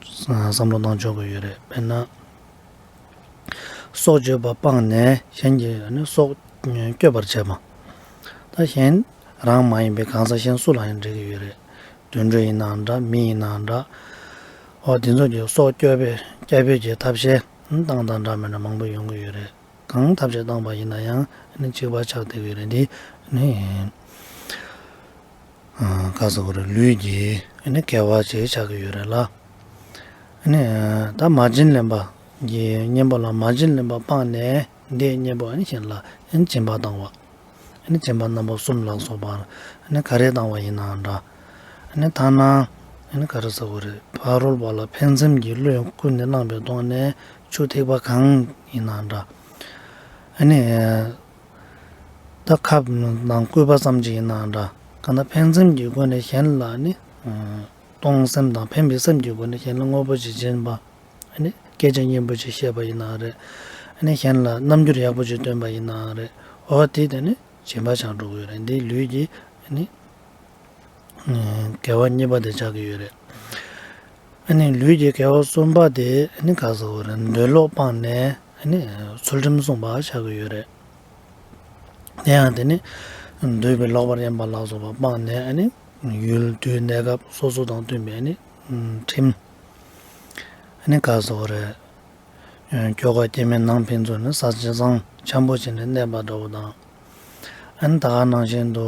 བསམ་བློ་བཏང་ཆོག་གི་ཡོད་རེད། དཔེར་ན། སྲོག་གཅོད་པ་སྤངས་ནས་གཞན་གྱི་ནི་སྲོག་གཅོད་པར་བྱེད་པ། ད་གཞན་རང་མ་ཡིན་པའི་གང་ཟག་གཞན་སུ་ལ་ཡང་འགྲིག་གི་ཡོད་རེད། དུད་འགྲོ་ཡིན་ནའང་འདྲ། མི་ཡིན་ནའང་འདྲ། འོ་དེ་ཚོ་གི་སྲོག་སྐྱོབ་པའི་སྐྱབས་འཕེལ་གྱི་ཐབས་ཤེས་བཏང་དང་འདྲ་མི་འདྲ་མང་པོ་ཡོང་གི་ཡོད་རེད། གང་ཐབས་ཤེས་བཏང་པ་ཡིན་ན་ཡང་ནི་གཅིག་པ་ཆགས་བསྡད་ཀྱི་ཡོད་རེད། འདི་ནི་ག་ཟེར་དགོས་རེད། ལུས་ཀྱི་ནི་དགེ་བ་ཅིག་ཆགས་ཀྱི་ཡོད་རེད་ལ། ནི་ད་མ་བྱིན་ལེན་པ་གི་གཉེན་པོ་ལ་མ་བྱིན་ལེན་པ་སྤངས་ནས་འདིའི་གཉེན་པོ་ནི་གཞན་ལ་ནི་སྦྱིན་པ་བཏང་བ། ནི་སྦྱིན་པ་རྣམ་པ་གསུམ་ལ་སོགས་པ་ནི་ག་རེ་བཏང་བ་ཡིན་ནའང་འདྲ། ནི་ཐ་ན་ནི་ག་རེ་ཟེར་དགོས་རེད། ཕ་རོལ་པོ་ལ་ཕན་སེམས་ཀྱི་བློས་ཀུན་ནས་བསླངས་པའི་ཐོག་ནས་ཆུ་ཐིགས་པ་གང་ཡིན་ནའང་འདྲ། ནི་ད་ཁབ་དང་སྐུད་པ་ཙམ་ཅིག་ཡིན་ནའང་འདྲ། གང་ལྟར་ཕན་སེམས་ཀྱི་སྒོ་ནས་གཞན་ལ་ནི་གཏོང་སེམས་དང་ཕན་པའི་སེམས་ཀྱི་སྒོ་ནས་གཞན་ལ་དངོས་པོ་ཅིག་སྦྱིན་པ། ཨ་ནི་སྐད་ཆ་སྙན་པོ་ཅིག་བཤད་པ་ཡིན་ན་རེད། ཨ་ནི་གཞན་ལ་རྣམ་འགྱུར་ཡག་པོ་ཅིག་སྟོན་པ་ཡིན་ན་རེད། འོ་དེ་དེ་ནི་སྦྱིན་པ་ཆགས་འགྲོ་གི་ཡོད་རེད། འདི་ལུས་ཀྱི་ཨ་ནི་དགེ་བ་གཉིས་པ་དེ་ཆགས་ཀྱི་ཡོད་རེད། ཨ་ནི་ལུས་ཀྱི་དགེ་བ་གསུམ་པ་དེ་ཨ་ནི་ག་ཟེར་དགོས་རེད། འདོད་ལོག་སྤངས་ནས་ཨ་ནི་ཚུལ་ཁྲིམས་སྲུང་བ་ཆགས་ཀྱི་ཡོད་རེད། དེ་ཡང་དེ་ནི་འདོད་པའི་ལོག་པར་གཡེམ་པ་ལ་སོགས་པ་སྤངས་ནས་ཨ་ནི་ཡུལ་དུས་གནས་སྐབས་སོ་སོ་དང་བསྟུན་པའི་ཨ་ནི་ཁྲིམས། ཨ་ནི་ག་ཟེར་དགོས་རེད། ཁྱོ་ག་སྐྱེ་དམན་ནང་ཕན་ཚུན་ནི་ས་བྱི་ཚང་འཆམ་པོ་བྱས་ནས་གནས་པ་འདྲ་བོ་དང་། ཨ་ནི་ད་ག་ནང་བཞིན་དུ་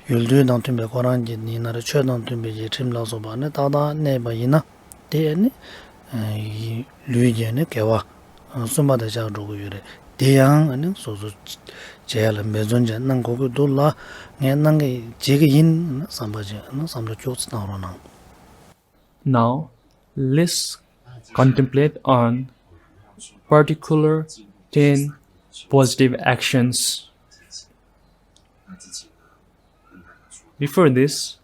ཡུལ་དུས་དང་མཐུན་པའི་ཁོ་རང་གི་ཡིན་ན་རེད། ཆོས་དང་མཐུན་པའི་ཡི་ཁྲིམས་ལ་སོགས་པ་ནི་ཏག་ཏག་གནས་པ་ཡིན་ན། དེ་ཨ་ནི་ལུས་ཀྱི་ནི་དགེ་བ་གསུམ་པ་དེ་ཆགས་འགྲོ་གི་ཡོད་རེད། དེ་ཡང་ཨ་ནི་སོ་སོ་བྱེད་ཡ་ལ་འབད་བརྩོན་བྱས་གནང་དགོས་ཀྱི་འདུག་ལ། ངས་གནང་གི་བྱེད་ཀྱི་ཡིན་བསམ་པ་བྱས་ཨ་ནི་བསམ་བློ་ཅོག་ཙེ་བཏང་རོགས་གནང་། Now, let's contemplate on particular ten positive actions. Before this,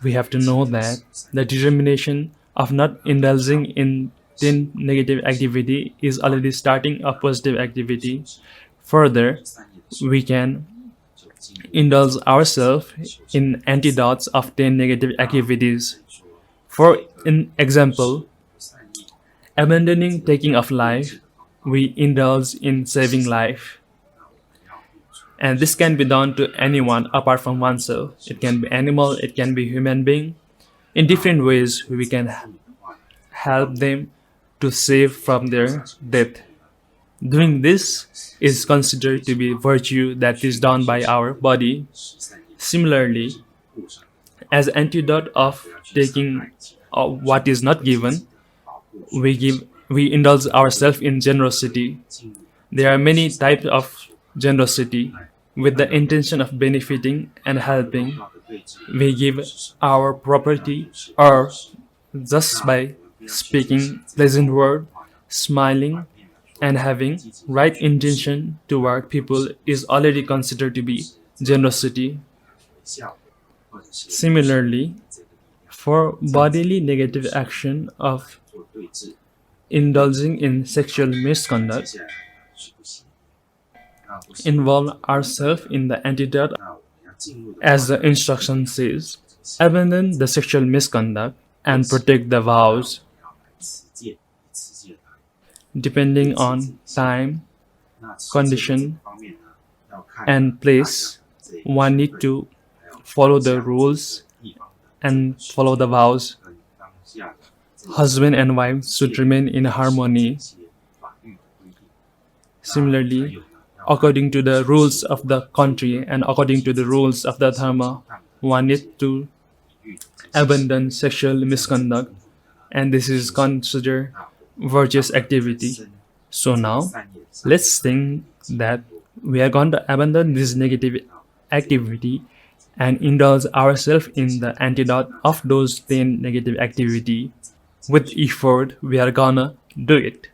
we have to know that the determination of not indulging in ten negative activity is already starting a positive activity. Further, we can indulge ourselves in antidotes of ten negative activities. For an example, abandoning taking of life, we indulge in saving life. And this can be done to anyone apart from oneself. It can be animal, it can be human being. In different ways, we can help them to save from their death. Doing this is considered to be virtue that is done by our body. Similarly, as antidote of taking uh, what is not given, we give we indulge ourselves in generosity. There are many types of generosity. With the intention of benefiting and helping, we give our property or just by speaking pleasant word, smiling, and having right intention toward people is already considered to be generosity. Similarly, for bodily negative action of indulging in sexual misconduct, involve ourselves in the antidote as the instruction says, abandon the sexual misconduct and protect the vows. Depending on time, condition, and place, one need to follow the rules and follow the vows. Husband and wife should remain in harmony. Similarly, according to the rules of the country and according to the rules of the dharma, one need to abandon sexual misconduct, and this is considered virtuous activity. So now, let's think that we are going to abandon this negative activity and indulge ourselves in the antidote of those ten negative activity. With effort, we are gonna do it.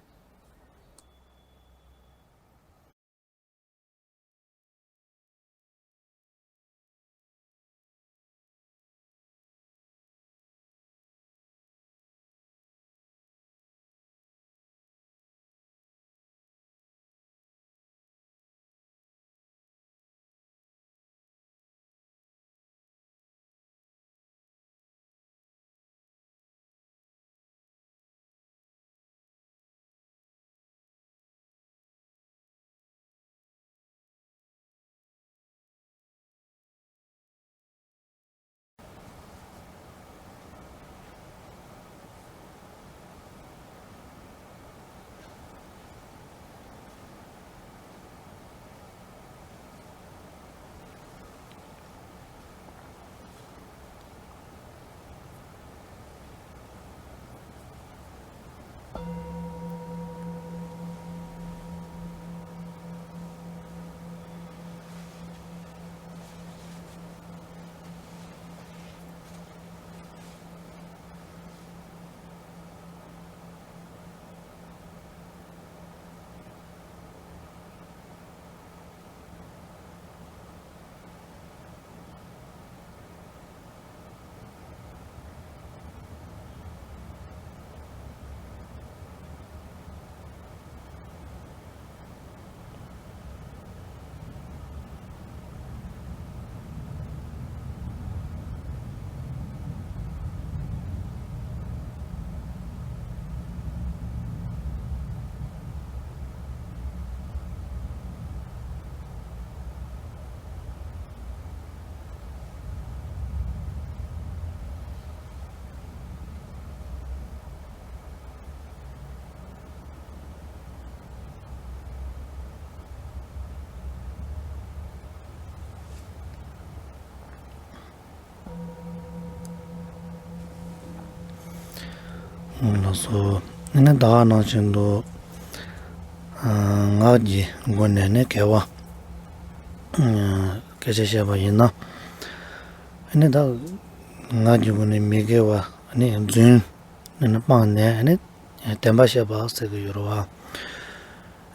ལགས་སོ། ཨ་ནི་ད་ག་ནང་བཞིན་དུ། ཨ། ངག་གི་སྒོ་ནས་ནི་དགེ་བ། ཨ། སྐད་ཆ་བཤད་པ་ཡིན་ན། ཨ་ནི་ད་ངག་གི་སྒོ་ནས་མི་དགེ་བ་ནི་རྫུན་ནི་སྤངས་ནས་ནི་བདེན་པ་བཤད་པ་ཟེར་གྱི་ཡོད་རེད་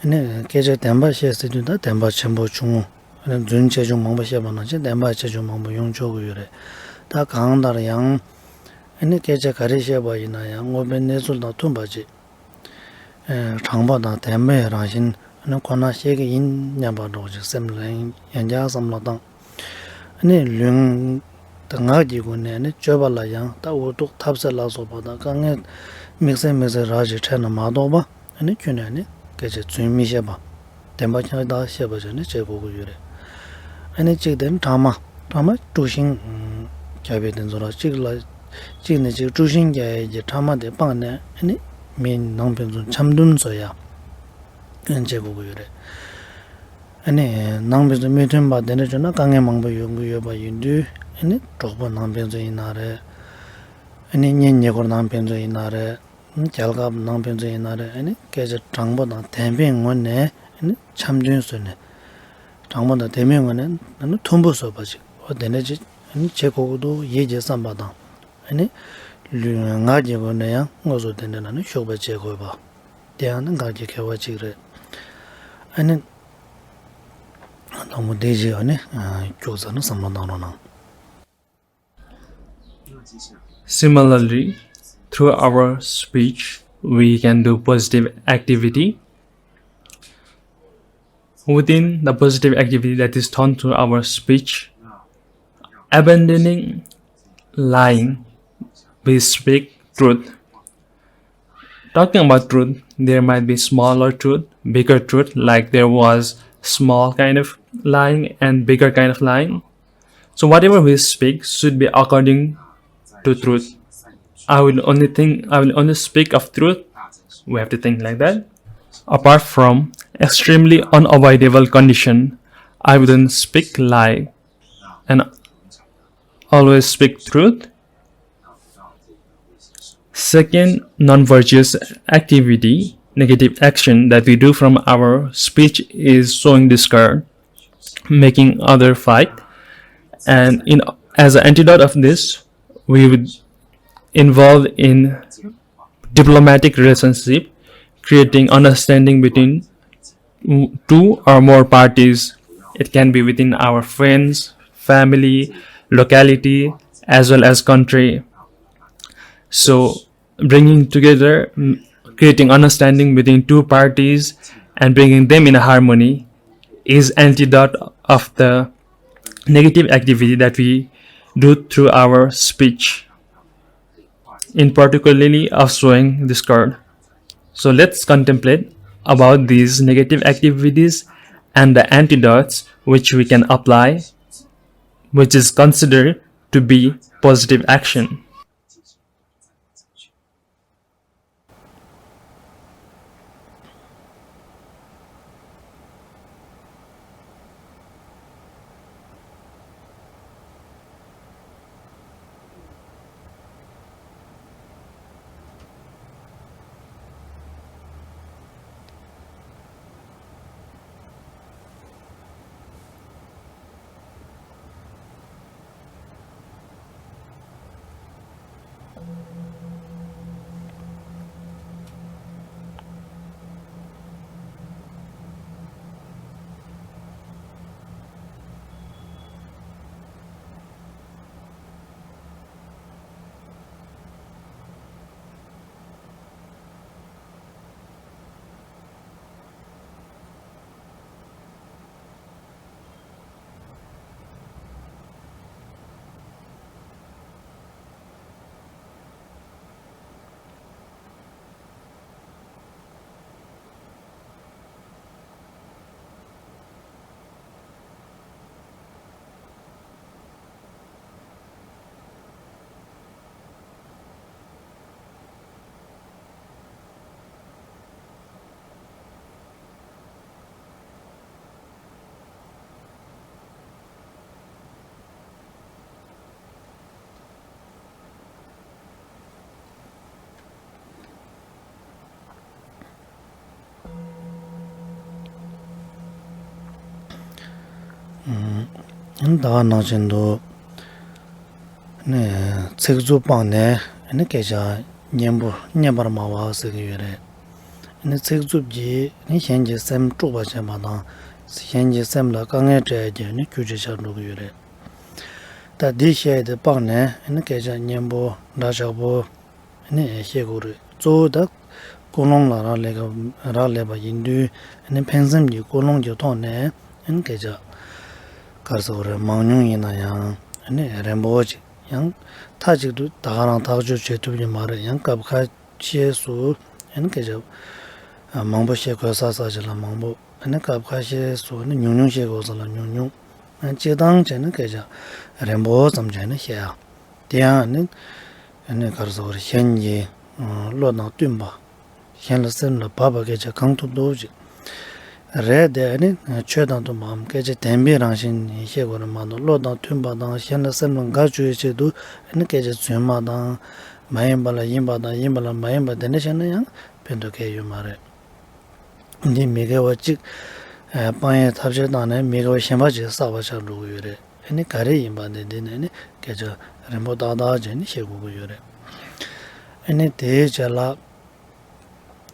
བ། ནི་སྐད་ཆ་བདེན་པ་བཤད་ཟེར་དུས་ད་བདེན་པ་ཆེན་པོ་ཆུང་ངུ། ནི་རྫུན་ཆེ་ཆུང་མང་པོ་བཤད་པ་ནང་བཞིན་བདེན་པ་ཆེ་ཆུང་མང་པོ་ཡོང་ཆོག་གི་ཡོད་རེད། ད་གང་ལྟར་ཡང་། ནི་སྐད་ཆ་ག་རེ་བཤད་པ་ཡིན་ན་ཡང་དངོས་པོའི་གནས་ཚུལ་དང་མཐུན་པ་ཅིག། ཨེ། དྲང་པོ་དང་བདེན་པའི་རང་བཞིན་ནི་ཁོ་ན་ཤེས་ཀྱི་ཡིན་སྙམ་པ་འདྲ་བོ་ཅིག་སེམས་ལ་ཡང་བསྐྱར་བསམ་བློ་བཏང་། ནི་ལུས་ངག་གི་སྒོ་ནས་ནི་སྤྱོད་པ་ལ་ཡང་ད་འུ་ཐུག་ཐབས་ཟད་ལ་སོགས་པ་དང་དཀའ་ངལ་དམིགས་བསལ་དམིགས་བསལ་རག་ཅིག་འཕྲད་ན་མ་གཏོགས་པ། ནི་ཁྱོན་ནས་ནི་སྐད་ཆ་རྫུན་མི་བཤད་པ། བདེན་པ་ཁྱབ་བརྡལ་བཤད་པ་བྱས་ནས་བྱེད་དགོས་ཀྱི་ཡོད་རེད། ཨ་ནི་གཅིག་དེ་ནི་ཕྲ་མ། ཕྲ་མ་དཀྲུག་ཤིང་རྒྱག་པའི་དེ་ཚོ་ལ་གཅིག་ལ། གཅིག་ནས་གཅིག་དཀྲུག་ཤིང་རྒྱག་ཡས་ཀྱི་ཕྲ་མ་དེ་སྤངས་ནས། ཨ་ནི་མི་ནང་ཕན་ཚུན་འཆམ་མཐུན་བཟོ་ཡ་བྱེད་དགོས་ཀྱི་ཡོད་རེད། ཨ་ནི་ནང་ཕན་ཚུན་མི་མཐུན་པ་དེ་འདྲ་བྱུང་ན་དཀའ་ངལ་མང་པོ་ཡོང་གི་ཡོད་པ་ཡིན་དུས། ཨ་ནི་གྲོགས་པོ་ནང་ཕན་ཚུན་ཡིན་ན་རེད། ཨ་ནི་གཉེན་ཉེ་འཁོར་ནང་ཕན་ཚུན་ཡིན་ན་རེད། རྒྱལ་ཁབ་ནང་ཕན་ཚུན་ཡིན་ན་རེད། ཨ་ནི་སྐད་ཆ་དྲང་པོ་དང་བདེན་པའི་ངོས་ནས་ཨ་ནི་འཆམ་མཐུན་བཟོས་ནས། དྲང་པོ་དང་བདེན་པའི་ངོས་ནས་ཨ་ནི་མཐུན་པོ་བཟོ་བ་ཅིག། འོ་དེ་འདྲ་ཅིག་ཨ་ནི་བྱེད་དགོས་ཀྱི་འདུག་ཡིད་ཀྱི་བསམ་པ་དང་། ཨ་ནི་ལུས་ངག་གི་སྒོ་ནས་ཡང་དངོས་སུ་དེ་འདྲ་ན་ནི་ཤུགས་པ་བྱེད་དགོས་པ། དེ་ཡང་ནི་ངག་གི་དགེ་བ་ཅིག་རེད། ཨ་ནི་དང་པོ་དེ་ཅིག་ཨ་ནི་སྐྱུག་ཙམ་ནི་བསམ་བློ་བཏང་རོགས་གནང་། Similarly, through our speech, we can do positive activity. Within the positive activity that is done through our speech, abandoning lying, we speak truth. Talking about truth, there might be smaller truth, bigger truth, like there was small kind of lying and bigger kind of lying. So whatever we speak should be according to truth. I will only think, I will only speak of truth. We have to think like that. Apart from extremely unavoidable condition, I wouldn't speak lie and always speak truth. Second non-virtuous activity, negative action that we do from our speech is sowing discord, making other fight. And in, as an antidote of this, we would involve in diplomatic relationship, creating understanding between two or more parties. It can be within our friends, family, locality, as well as country. So bringing together, mm, creating understanding between two parties and bringing them in harmony is antidote of the negative activity that we do through our speech, in particularly of sowing discord. So let's contemplate about these negative activities and the antidotes which we can apply, which is considered to be positive action. ཨུམ། ད་ག་ནང་བཞིན་དུ་ནི་ཚིག་རྩུབ་སྤངས་ནས་ནི་སྐད་ཆ་སྙན་པོ་སྙན་པར་སྨྲ་བ་ཟེར་གྱི་ཡོད་རེད། ནི་ཚིག་རྩུབ་ཀྱིས་ནི་གཞན་གྱི་སེམས་དཀྲུགས་པ་བྱེད་པ་དང་། གཞན་གྱི་སེམས་ལ་དཀའ་ངལ་སྤྲད་ཀྱི་ནི་རྒྱུ་ཅིག་ཆགས་འགྲོ་གི་ཡོད་རེད། ད་འདི་བཤད་དེ་སྤངས་ནས་ནི་སྐད་ཆ་སྙན་པོ་འདྲ་ཆགས་པོ་ནི་བཤད་དགོས་རེད། གཙོ་བོ་ད་ཀུན་སློང་ལ་རག་ལས་ཀ་རག་ལས་པ་ཡིན་དུས་ནི་ཕན་སེམས་ཀྱི་ཀུན་སློང་གི་ཐོག་ནས་ནི་སྐད་ཆ་ག་རེ་ཟེར་དགོས་རེད། མང་ཉུང་ཡིན་ན་ཡང་ནི་རན་པོ་ཅིག་ཡང་མཐའ་གཅིག་ཏུ་ད་ག་རང་ཐག་གཅོད་བྱེད་ཐུབ་ཀྱི་མ་རེད། ཡང་སྐབས་ཁ་ཤས་སུ་ནི་སྐད་ཆ་མང་པོ་བཤད་དགོས་ས་ས་ཅིག་ལ་མང་པོ། ཨ་ནི་སྐབས་ཁ་ཤས་སུ་ནི་ཉུང་ཉུང་བཤད་དགོས་ས་ལ་ཉུང་ཉུང་། ཨ་སྤྱིར་བཏང་བྱས་ན་སྐད་ཆ་རན་པོ་ཙམ་བྱས་ན་བཤད་ཡ། དེ་ཡང་ནི་ཨ་ནི་ག་རེ་ཟེར་དགོས་རེད། གཞན་གྱི་བློ་དང་བསྟུན་པ། གཞན་ལ་སེམས་ལ་བབས་པ་སྐད་ཆ་གང་ཐུབ་ཐུབ་ཅིག་རེད་དེ། ཨ་ནི་ཆོས་དང་མཐུན་པའམ་སྐད་ཆ་བདེན་པའི་རང་བཞིན་བཤད་དགོས་རེད་མ་གཏོགས། བློ་དང་མཐུན་པ་དང་གཞན་ལ་སེམས་ལ་དགའ་བཅུག་ཡའི་ཆེད་དུ་ཨ་ནི་སྐད་ཆ་རྫུན་མ་དང་མ་ཡིན་པ་ལ་ཡིན་པ་དང་ཡིན་པ་ལ་མ་ཡིན་པ་དེ་འདྲ་བཤད་ན་ཡང་ཕན་ཐོགས་གང་ཡང་ཡོད་མ་རེད། འདི་མི་དགེ་བ་གཅིག་ཨ་སྤང་ཡའི་ཐབས་ཤེས་བཏང་ནས་མི་དགེ་བ་གཞན་པ་ཅིག་བསགས་པ་ཆགས་འགྲོ་གི་ཡོད་རེད། ཨ་ནི་ག་རེ་ཡིན་པ་དེ་འདི་ནས་ནི་སྐད་ཆ་རན་པོ་ཏག་ཏག་བྱས་ནས་བཤད་དགོས་ཀྱི་ཡོད་རེད། ཨ་ནི་དེའི་རྗེས་ལ་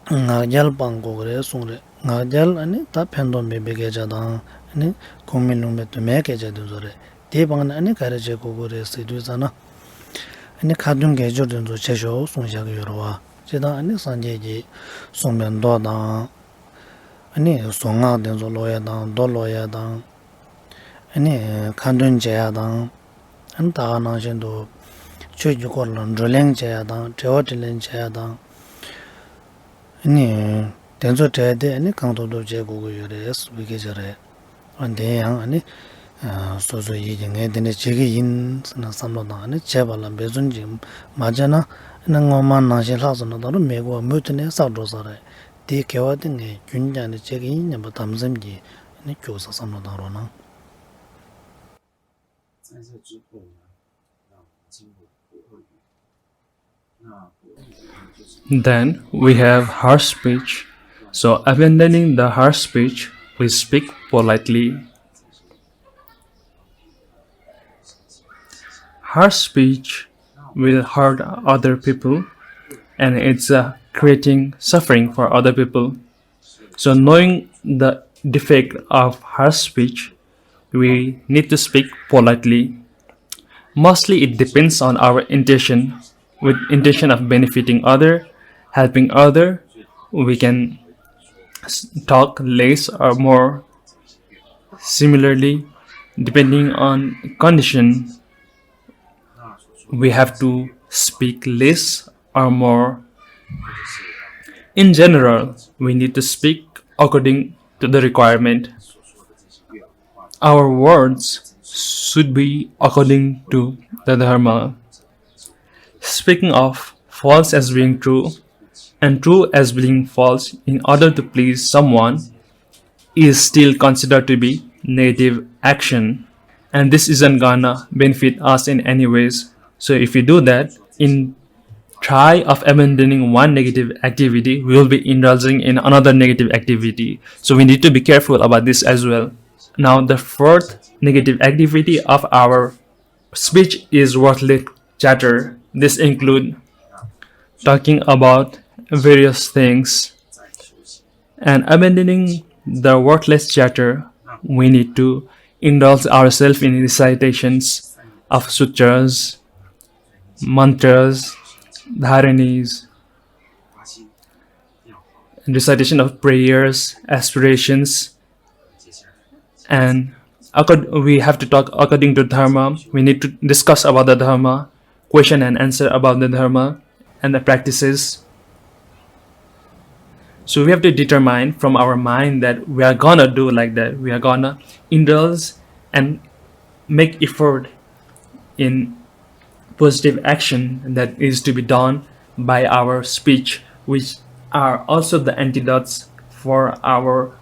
ངག་འཁྱལ་སྤང་དགོས་ཀྱི་རེད་གསུངས་རེད། ངག་འཁྱལ་ཨ་ནི་ད་ཕན་ཐོགས་མེད་པའི་སྐད་ཆ་དང་། ཨ་ནི་ཁུངས་མེད་ལུང་མེད་དུ་མའི་སྐད་ཆ་དེ་ཚོ་རེད། དེ་སྤངས་ནས་ཨ་ནི་ག་རེ་བྱེད་དགོས་ཀྱི་རེད་ཟེར་དུས་ཙ་ན། ཨ་ནི་ཁ་ཏོན་དགེ་སྦྱོར་དེ་ཚོ་བྱེད་ཤོག་གསུངས་བཞག་གི་ཡོད་རེད་བ། སྤྱིར་བཏང་ཨ་ནི་སངས་རྒྱས་ཀྱིས་གསུངས་པའི་མདོ་དང་། ཨ་ནི་གཟུངས་སྔགས་དེ་ཚོ་ཀློག་ཡ་དང་། མདོ་ཀློག་ཡ་དང་། ཨ་ནི་ཁ་འདོན་བྱེད་ཡ་དང་། ཨ་ནི་ད་ག་ནང་བཞིན་དུ་ཆོས་ཀྱི་སྐོར་ལ་བགྲོ་གླེང་བྱེད་ཡ་དང་། དྲི་བ་དྲིས་ལན་བྱེད་ཡ་དང་། ཨ་ནི་དེ་ཚོ་གྲས་དེ་ཨ་ནི་གང་ཐུབ་ཐུབ་བྱེད་དགོས་ཀྱི་ཡོད་རེད་ཟེར་བའི་སྐད་ཆ་རེད། ཨ་དེ་ཡང་ཨ་ནི་ཨ་སོ་སོ་ཡིད་ཀྱིས་ངས་དེ་འདྲ་བྱེད་ཀྱི་ཡིན་ཟེར་ནས་བསམ་བློ་བཏང་། ཨ་ནི་བྱས་པ་ལ་འབད་བརྩོན་ཅིག་མ་བྱས་ན། ཨ་ནི་སྔོན་མ་ནང་བཞིན་ལྷག་སོང་ན་ད་རུང་མི་དགེ་བ་མུ་མཐུད་ནས་བསགས་འགྲོ་ས་རེད། དེའི་དགེ་བ་དེ་ངས་རྒྱུན་བསྐྱངས་ནས་བྱེད་ཀྱི་ཡིན་སྙམ་པ་དམ་སེམས་ཀྱིས་ཨ་ནི་སྐྱུག་ས་བསམ་བློ་བཏང་རོགས་གནང་། Then we have harsh speech. So, abandoning the harsh speech, we speak politely. Harsh speech will hurt other people, and it's uh, creating suffering for other people. So, knowing the defect of harsh speech, we need to speak politely. Mostly, it depends on our intention. With intention of benefiting other, helping other, we can s- talk less or more. Similarly, depending on condition, we have to speak less or more. In general, we need to speak according to the requirement. Our words should be according to the Dharma. Speaking of false as being true and true as being false in order to please someone is still considered to be negative action, and this isn't gonna benefit us in any ways. So if we do that, in try of abandoning one negative activity, we will be indulging in another negative activity. So we need to be careful about this as well. Now, the fourth negative activity of our speech is worthless chatter. This include talking about various things and abandoning the worthless chatter. We need to indulge ourselves in recitations of sutras, mantras, dharanis, recitation of prayers, aspirations, and accord- we have to talk according to dharma. We need to discuss about the dharma, question and answer about the dharma and the practices. So we have to determine from our mind that we are gonna do like that. We are gonna indulge and make effort in positive action that is to be done by our speech, which are also the antidotes for our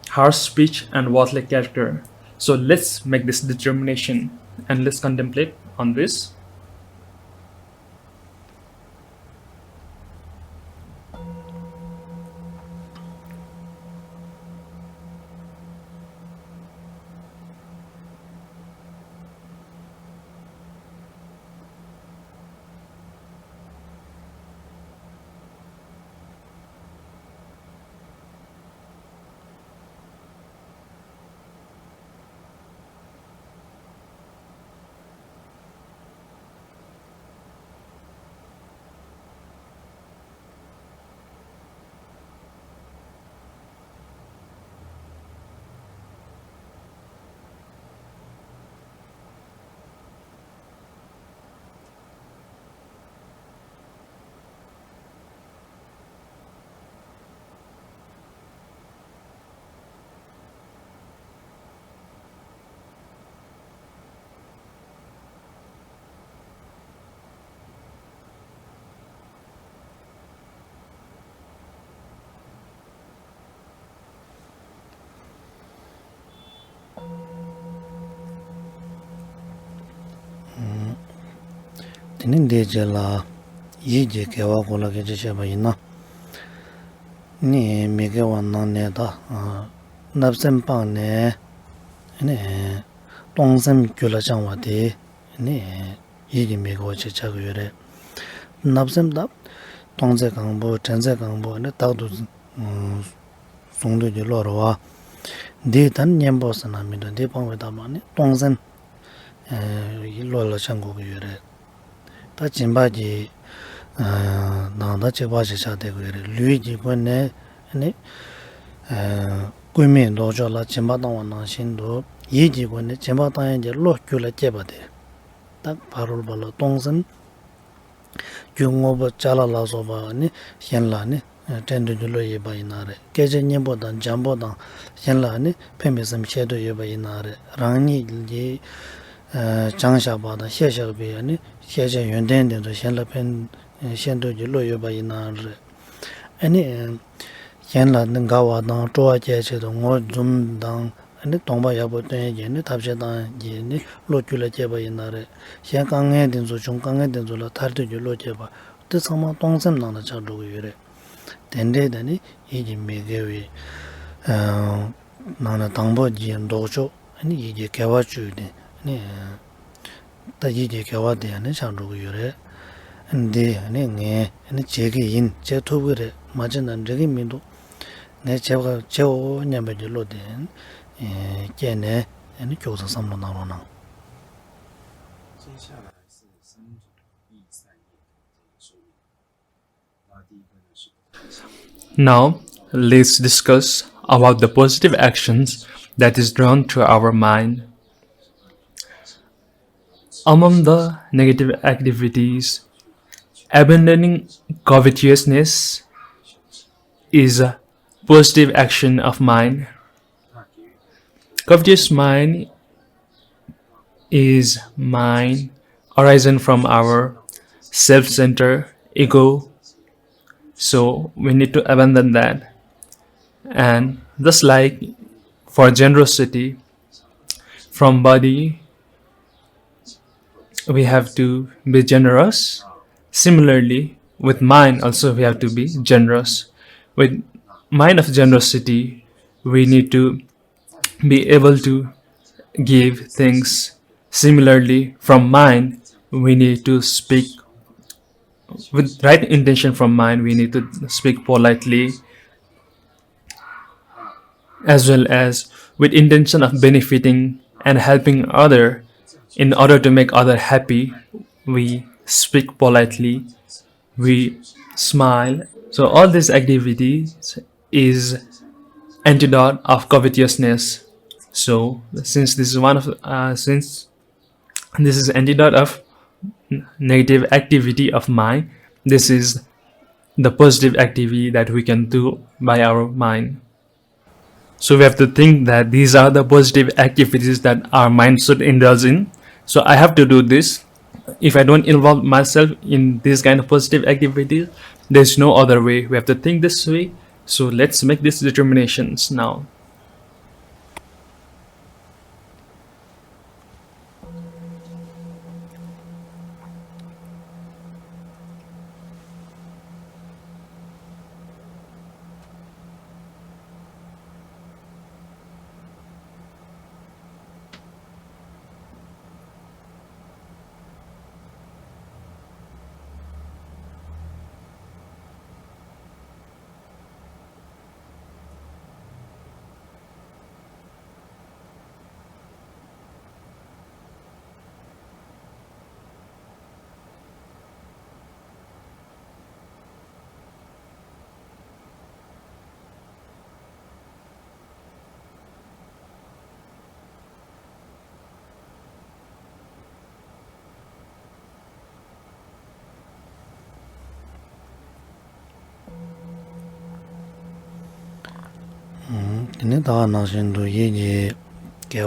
harsh speech and worldly character. So let's make this determination and let's contemplate on this. དེ་ནི་འདིའི་རྗེས་ལ་ཡིད་ཀྱི་དགེ་བ་སྐོར་ལ་སྐད་ཆ་བཤད་པ་ཡིན་ན། ནི་མི་དགེ་བ་ནང་ནས་ད་བརྣབ་སེམས་སྤངས་ནས་ནི་གཏོང་སེམས་རྒྱུད་ལ་བཅང་བ་དེ་ནི་ཡིད་ཀྱི་མི་དགེ་བ་ཅིག་ཆགས་ཀྱི་ཡོད་རེད། བརྣབ་སེམས་ད་གཏོང་ཚེ་གང་པོ་དྲན་ཚེ་གང་པོ་ནི་རྟག་ཏུ་བཟུང་འདོད་ཀྱི་བློ་རེད་བ། འདི་ད་གཉེན་པོ་ཟེར་ན་མི་འདུག་འདི་སྤངས་པའི་ཐབས་ལ་ནི་གཏོང་སེམས་ཡིད་བློ་ལ་བཅང་དགོས་ཀྱི་ཡོད་རེད། ད་སྦྱིན་པ་གྱི་ནང་ད་གཅིག་པ་ཞིག་ཆགས་བསྡད་དགོས་རེད། ལུས་ཀྱི་སྒོ་ནས་ནི་བསྐུལ་མའི་ལྡོག་ཕྱོགས་ལ་སྦྱིན་པ་བཏང་བ་ནང་བཞིན་དུ་ཡིད་ཀྱི་སྒོ་ནས་སྦྱིན་པ་བཏང་ཡས་ཀྱི་བློ་རྒྱུད་ལ་སྐྱེས་པ་དེ། ད་ཕ་རོལ་པོ་ལ་གཏོང་སེམས། རྒྱུ་དངོས་པོ་ཅ་ལག་ལ་སོགས་པ་ནི་གཞན་ལ་ནི་སྤྲད་འདོད་ཀྱི་བློ་ཡོད་པ་ཡིན་ན་རེད། སྐད་ཆ་སྙན་པོ་དང་འཇམ་པོ་དང་གཞན་ལ་ནི་ཕན་པའི་སེམས་བསྐྱེད་འདོད་ཡོད་པ་ཡིན་ན་རེད། རང་ཉིད་ཀྱིས་ཨ་སྦྱངས་བཞག་པ་དང་ཤེས་བཞག་པའི་ནི་སྐད་ཆ་ཡོན་ཏན་དེ་ཚོ་གཞན་ལ་ཕན་བཤད་འདོད་ཀྱི་བློ་ཡོད་པ་ཡིན་ན་རེད། ཨ་ནི་གཞན་ལ་ནི་དགའ་བ་དང་སྤྲོ་བ་སྐྱེད་ཆེད་དུ་ངོ་འཛུམ་དང་ནི་གདོང་པ་ཡག་པོ་སྟོན་ཡས་ཀྱི་ནི་ཐབས་ཤེས་བཏང་ཡས་ཀྱི་ནི་བློ་རྒྱུད་ལ་སྐྱེས་པ་ཡིན་ན་རེད། གཞན་དཀའ་ངལ་དེ་ཚོ་བྱུང་དཀའ་ངལ་དེ་ཚོ་ལ་ཐར་འདོད་ཀྱི་བློ་སྐྱེས་པ་དེ་ཚང་མ་གཏོང་སེམས་ནང་ལ་ཆགས་འགྲོ་གི་ཡོད་རེད། དེ་འདྲའི་ད་ནི་ཡིད་ཀྱི་མི་དགེ་བའི་ནང་ནས་དང་པོ་གྱི་ལྡོག་ཕྱོགས་ནི་ཡིད་ཀྱི་དགེ་བ་བཅུ་དེ་ནི། ད་ཡིད་ཀྱི་དགེ་བ་དེ་ནི་ཆགས་འགྲོ་གི་ཡོད་རེད། འདི་ནི་ངས་ནི་བྱེད་ཀྱི་ཡིན། བྱེད་ཐུབ་ཀྱི་རེད། མ་བྱས་ན་འགྲིག་གི་མི་འདུག་ངས་བྱེད་པ་བྱེད་འོ་སྙམ་པའི་གི་བློ་དེ་སྐྱེས་ནས་ནི་ཁྱུག་ཙམ་བསམ་བློ་གནང་རོགས་གནང་། Now, let's discuss about the positive actions that is drawn to our mind. Among the negative activities, abandoning covetousness is a positive action of mind. Covetous mind is mind arisen from our self-centered ego. So we need to abandon that. And just like for generosity, from body, we have to be generous. Similarly, with mind also we have to be generous. With mind of generosity, we need to be able to give things. Similarly, from mind, we need to speak with right intention. From mind, we need to speak politely, as well as with intention of benefiting and helping other. In order to make other happy, we speak politely, we smile. So all these activities is antidote of covetousness. So since this is one of uh, since this is antidote of negative activity of mind, this is the positive activity that we can do by our mind. So we have to think that these are the positive activities that our mind should indulge in. So I have to do this. If I don't involve myself in this kind of positive activities, there's no other way. We have to think this way. So let's make these determinations now. དེ་ནི་ད་ག་ནང་བཞིན་དུ་ཡིད་ཀྱི་དགེ་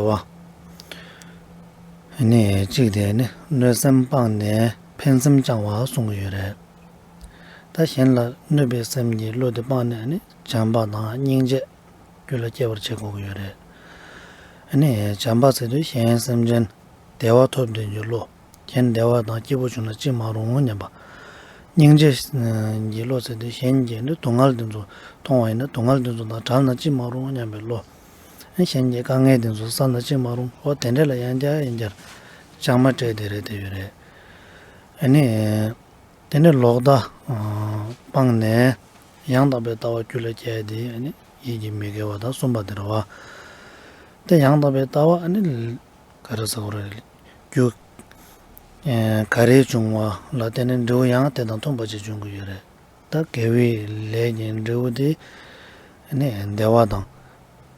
བ། ནི་གཅིག་དེ་ནི་གནོད་སེམས་སྤངས་ནས་ཕན་སེམས་བཅང་བ་གསུང་གི་ཡོད་རེད། ད་གཞན་ལ་གནོད་པའི་སེམས་ཀྱི་བློ་དེ་སྤངས་ནས་ནི་བྱམས་པ་དང་སྙིང་རྗེ་རྒྱུད་ལ་སྐྱེ་བར་བྱེད་དགོས་ཀྱི་ཡོད་རེད། ནི་བྱམས་པ་ཟེར་དུས་གཞན་སེམས་ཅན་བདེ་བ་ཐོབ་འདོད་ཀྱི་བློ། གཞན་བདེ་བ་དང་སྐྱིད་པོ་བྱུང་ན་ཅི་མ་རུང་སྙམ་པ། སྙིང་རྗེ་གི་བློ་ཟེར་དུས་གཞན་གྱི་ནི་སྡུག་བསྔལ་དེ་ཚོ་མཐོང་བ་ཡིན་ན་སྡུག་བསྔལ་དེ་ཚོ་དང་བྲལ་ན་ཅི་མ་རུང་སྙམ་པའི་བློ། གཞན་གྱི་དཀའ་ངལ་དེ་ཚོ་བསལ་ན་ཅི་མ་རུང་འོ་དེ་འདྲ་ལ་ཡང་བསྐྱར་ཡང་བསྐྱར་བཅའ་མར་སྤྲད་དེ་རེད་བསྡད་ཡོད་རེད། ཨ་ནི། དེ་ནས་ལོག་ལྟ་སྤངས་ནས་ཡང་དག་པའི་ལྟ་བ་རྒྱུད་ལ་སྐྱེ་ཡ་དེ་ཨ་ནི་ཡིད་ཀྱི་མི་དགེ་བ་དང་གསུམ་པ་དེ་རེད་བ། དེ་ཡང་དག་པའི་ལྟ་བ་ཨ་ནི་ག་རེ་ཟེར་དགོས་རེད། རྒྱུ་ག་རེ་བྱུང་བ་ལ་བརྟེན་ནས་འབྲས་བུ་ཡང་དེ་དང་མཐུན་པ་ཅིག་འབྱུང་གི་ཡོད་རེད། ད་དགེ་བའི་ལས་ཀྱི་འབྲས་བུ་དེ་ཨ་ནི་བདེ་བ་དང་།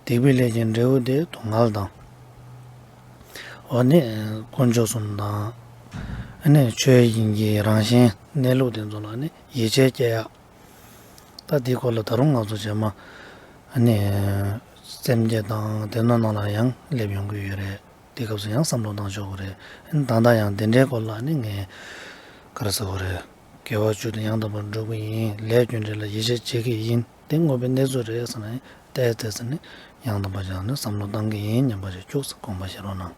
སྡིག་པའི་ལས་ཀྱི་འབྲས་བུ་དེ་སྡུག་བསྔལ་དང་། འོ་ནི་དཀོན་མཆོག་གསུམ་དང་། ཨ་ནི་ཆོས་ཀྱི་རང་བཞིན་གནས་ལུགས་དེ་ཚོ་ལ་ནི་ཡིད་ཆེས་སྐྱེ་ཡག་ད་འདིའི་སྐོར་ལ་ད་རུང་ང་ཚོ་རྗེས་མ་ཨ་ནི་སེམས་བསྐྱེད་དང་བདེ་སྣོད་ནང་ལ་ཡང་སླེབས་ཡོང་གི་ཡོད་རེད། དེ་སྐབས་སུ་ཡང་བསམ་བློ་བཏང་ཆོག་གི་རེད། ཨ་ནི་ད་ལྟ་ཡང་དེ་འདྲའི་སྐོར་ལ་ནི་ངས་ག་རེ་ཟེར་དགོས་རེད། དགེ་བ་བཅུ་དེ་ཡང་དག་པར་སྒྲུབ་ཀྱི་ཡིན། ལས་རྒྱུ་འབྲས་ལ་ཡིད་ཆེས་བྱེད་ཀྱི་ཡིན། དེ་དངོས་པོའི་གནས་ཚུལ་རེད་ཟེར་ན་ཡང་ཏོག་ཙམ་ནི་ཡང་དག་པ་ཅིག་ནི་བསམ་བློ་བཏང་གི་ཡིན་སྙམ་པ་ཞིག་ཁྱུག་ཙམ་དགོངས་པ་བཞེས་རོགས་གནང་།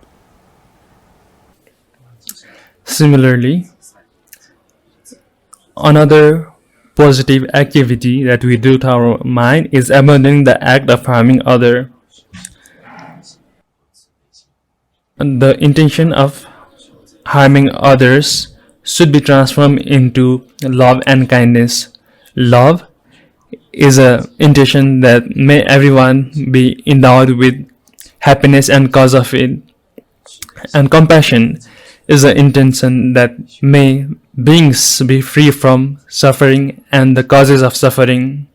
Similarly, another positive activity that we do to our mind is abandoning the act of harming other. The intention of harming others should be transformed into love and kindness. Love is a intention that may everyone be endowed with happiness and cause of it. And compassion is the intention that may beings be free from suffering and the causes of suffering.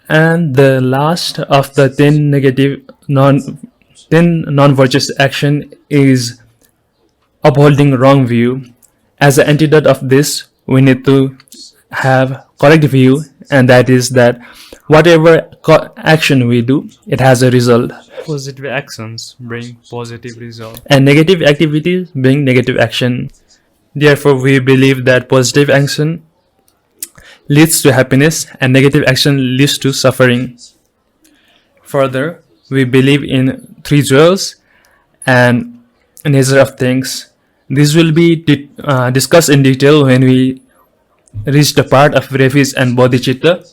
And the last of the ten negative non ten non-virtuous action is upholding wrong view. As the antidote of this, we need to have correct view, and that is that whatever co- action we do, it has a result. Positive actions bring positive result. And negative activities bring negative action. Therefore, we believe that positive action leads to happiness and negative action leads to suffering. Further, we believe in three jewels and nature of things. This will be di- uh, discussed in detail when we reach the part of Refis and Bodhicitta.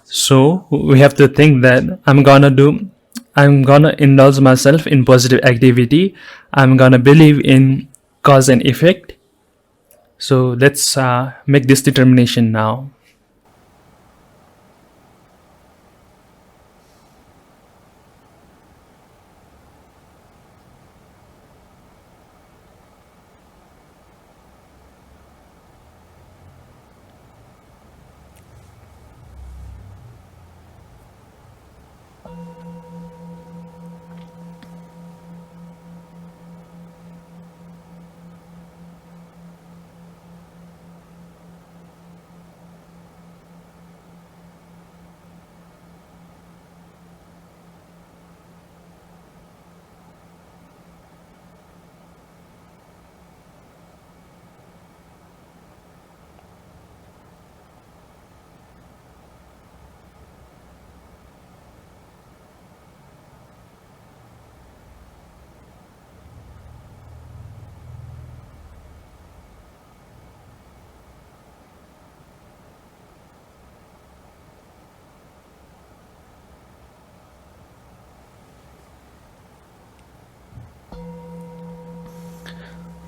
So we have to think that I'm gonna do, I'm gonna indulge myself in positive activity. I'm gonna believe in cause and effect. So let's uh, make this determination now.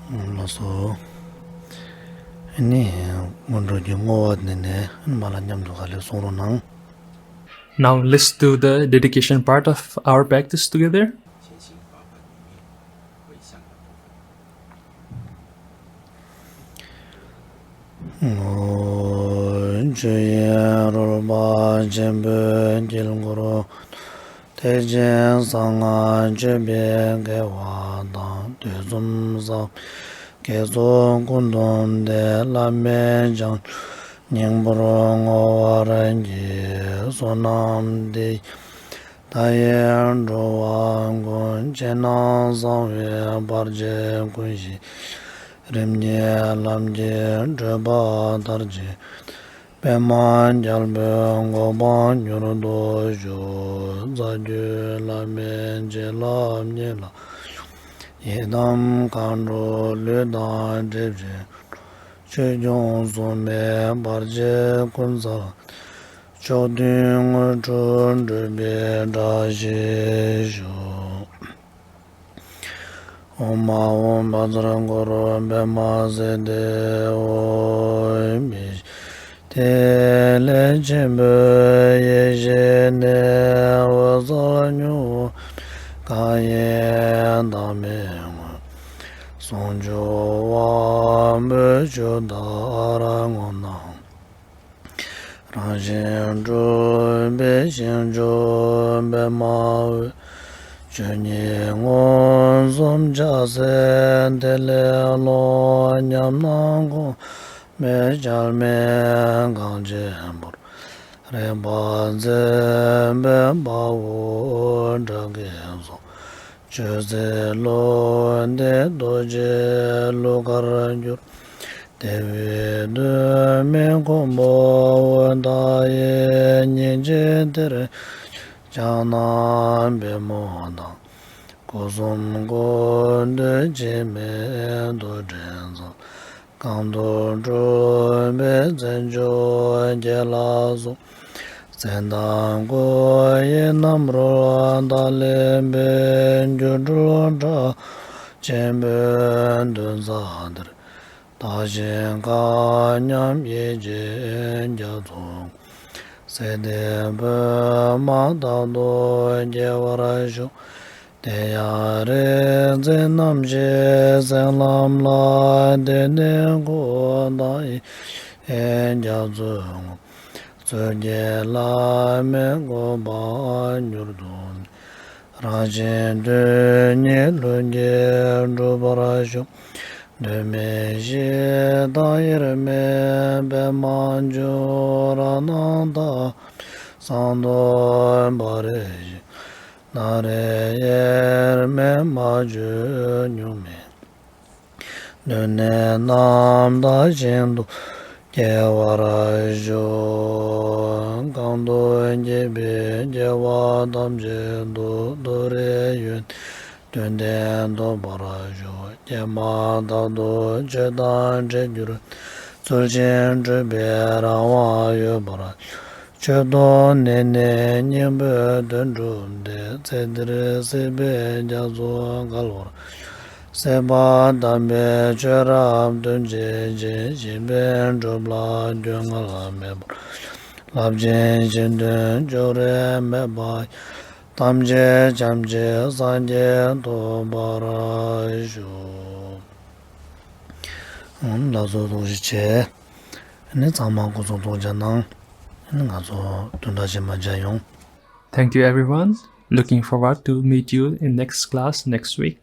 ལགས་སོ། ཨ་ནི་སྔོན་འགྲོ་གི་བསྔོ་བ་འདི་ནས་མ་ལ་མཉམ་དུ་ག་ལེར་གསུང་རོགས་གནང་། Now let's do the dedication part of our practice together. ཆོས་ཀྱི་རོལ་པ་ཆེན་པོའི་དཀྱིལ་འཁོར། ཐེག་ཆེན་གསང་སྔགས་སྤྱོད་པའི་དགེ་བ་དང་། དུས་གསུམ་གསང་བའི་དགེ་ཚོགས་ཀུན་བསྡོམས་ཏེ། བླ་མེད་བྱང་ཆུབ་སྙིང་པོར་བསྔོ་བར་བགྱི། བསོད་ནམས་འདི་ཡིས་མཐའ་ཡས་འགྲོ་བ་ཀུན། ཇི་སྙེད་གསང་བའི་བར་ཆད་ཀུན་ཞི། རིམ་གྱིས་ལམ་གྱི་བགྲོད་པ་མཐར་ཕྱིན། པདྨ་རྒྱལ་པོའི་གོ་འཕང་མྱུར་དུ་ཞུ། རྩ་བརྒྱུད་བླ་མའི་བྱིན་རླབས་ཉེ་ལ་ཞུགས། ཡི་དམ་མཁའ་འགྲོ་ལུས་དང་གྲིབ་ཀྱིས་ཆོས་སྐྱོང་སྲུང་མའི་བར་ཆད་ཀུན་སེལ། མཆོག་ཐུན་དངོས་གྲུབ་འགྲུབ་པའི་བཀྲ་ཤིས་ཤོག། ཨོཾ་ཨཱཿཧཱུྃ་བཛྲ་གུ་རུ་པདྨ་སིདྡྷི་ཧཱུྃ། ཏེ་ལས་ཆེན་པོའི་ཡེ་ཤེས་ནི། འོད་གསལ་མྱུར་བའི་མཁའ་ཡི་བདག་མེད་དངོས། ཟུང་འཇུག་དབང་པོའི་ཆུ་ལྟར་ངོ་ན། རང་བཞིན་གྲུབ་པའི་ཞིང་མཆོག་པདྨ་འོད། ཆོས་ཉིད་མངོན་སུམ་ཕྱག་འཚལ་དེ་ལས་ཀློང་། ཉམས་སྣང་གོང་མའི་འཆར་མེད་གངས་ཅན་པོར། རེག་པ་མཛེས་པའི་དཔའ་བོ་སྒྲ་སྐད་སོགས། ཆོས་ཟེར་གླུ་འདི་རྡོ་རྗེའི་གླུ་གར་གྱུར། དེ་བས་གདོད་མའི་མགོན་པོ་འོད་མཐའ་ཡས། སྙིང་རྗེ་གཏེར་ཕྱག་ན་པདྨོ་དང་། སྐུ་གསུམ་ཀུན་འདུས་འཆི་མེད་རྡོར་དྲིལ་མཚོན། གང་དུ་སྤྲུལ་པའི་མཚན་མཆོག་གྱེར་ལ་སོགས། ཟས་དང་སྐུ་ཡི་རྣམ་རོལ་དང་ལྡན་པའི། སྒྱུ་འཕྲུལ་དྲག་ཆེན་པོའི་འདུན་ས་འདིར། བདག་གཞན་མཁའ་མཉམ་ཡེ་ཤེས་རྒྱ་མཚོ། སྲིད་མཐའི་བོད་དམག་རྟག་ཏུ་སྐྱེ་བར་ཤོག། དེ་ཡང་རིག་འཛིན་རྣམ་བཞིའི་གསེང་ལམ་ལ། དེང་འདིར་འཁོར་དང་ཡེ་ཤེས་རྒྱ་མཚོའི་ངོ་བོ། རྩོད་བགྱིས་བླ་མའི་གོ་འཕང་མྱུར་དུ། རང་བཞིན་དོན་གཉིས་ལྷུན་གྱིས་འགྲུབ་པར་ཤོག། གདོད་མའི་གཞི་དང་དབྱེར་མེད་པདྨ་འབྱུང་། རང་སྣང་དག་པའི་གསང་རྡོར་སྤ་རི་བཞིན། སྣང་རིག་དབྱེར་མེད་མ་བཅོས་གཉུག་མའི། གདོད་ནས་རྣམ་དག་ཞིང་དུ་སྐྱེ་བར་ཤོག། གང་དུ་སྐྱེས་པའི་སྐྱེ་བ་ཐམས་ཅད་དུ། རྡོ་རྗེ་ཡོན་ཏན་དོན་ལྡན་ཐོབ་པར་ཤོག། ཀྱེ་མ་རྟག་ཏུ་ཆོས་དང་འཕྲད་གྱུར། ཚུལ་བཞིན་སྒྲུབ་པའི་རང་དབང་ཡོད་པར་ཤོག། མཆོད་དོ་ནི་ནི་སྙིང་པོའི་དོན་གྲུབ་སྟེ། ཚེ་འདིར་སྲིད་པའི་རྒྱ་མཚོ་བརྒལ་བར། སྲིད་པ་དམ་པའི་ཆོས་རབ་སྟོན་བྱེད་ཅིང་། ཞིང་ཕན་སྒྲུབ་ལ་སྐྱོ་ངལ་མེད་པར། རླབས་ཆེན་གཞན་དོན་ཅོག་རིས་མེད་པ། ཐམས་ཅད་བྱམས་ཆེན་སངས་རྒྱས་ཐོབ་པར་ཤོག། ལགས་སོ། ཐུགས་རྗེ་ཆེ། ཨ་ནི་ཚང་མ་སྐུ་གཟུགས་ཐུགས་ཅག་གནང་། ཨ་ནི་ང་ཚོ་བདུན་ཕྲག་རྗེས་མ་མཇལ་ཡོང་། Thank you everyone. Looking forward to meet you in next class next week.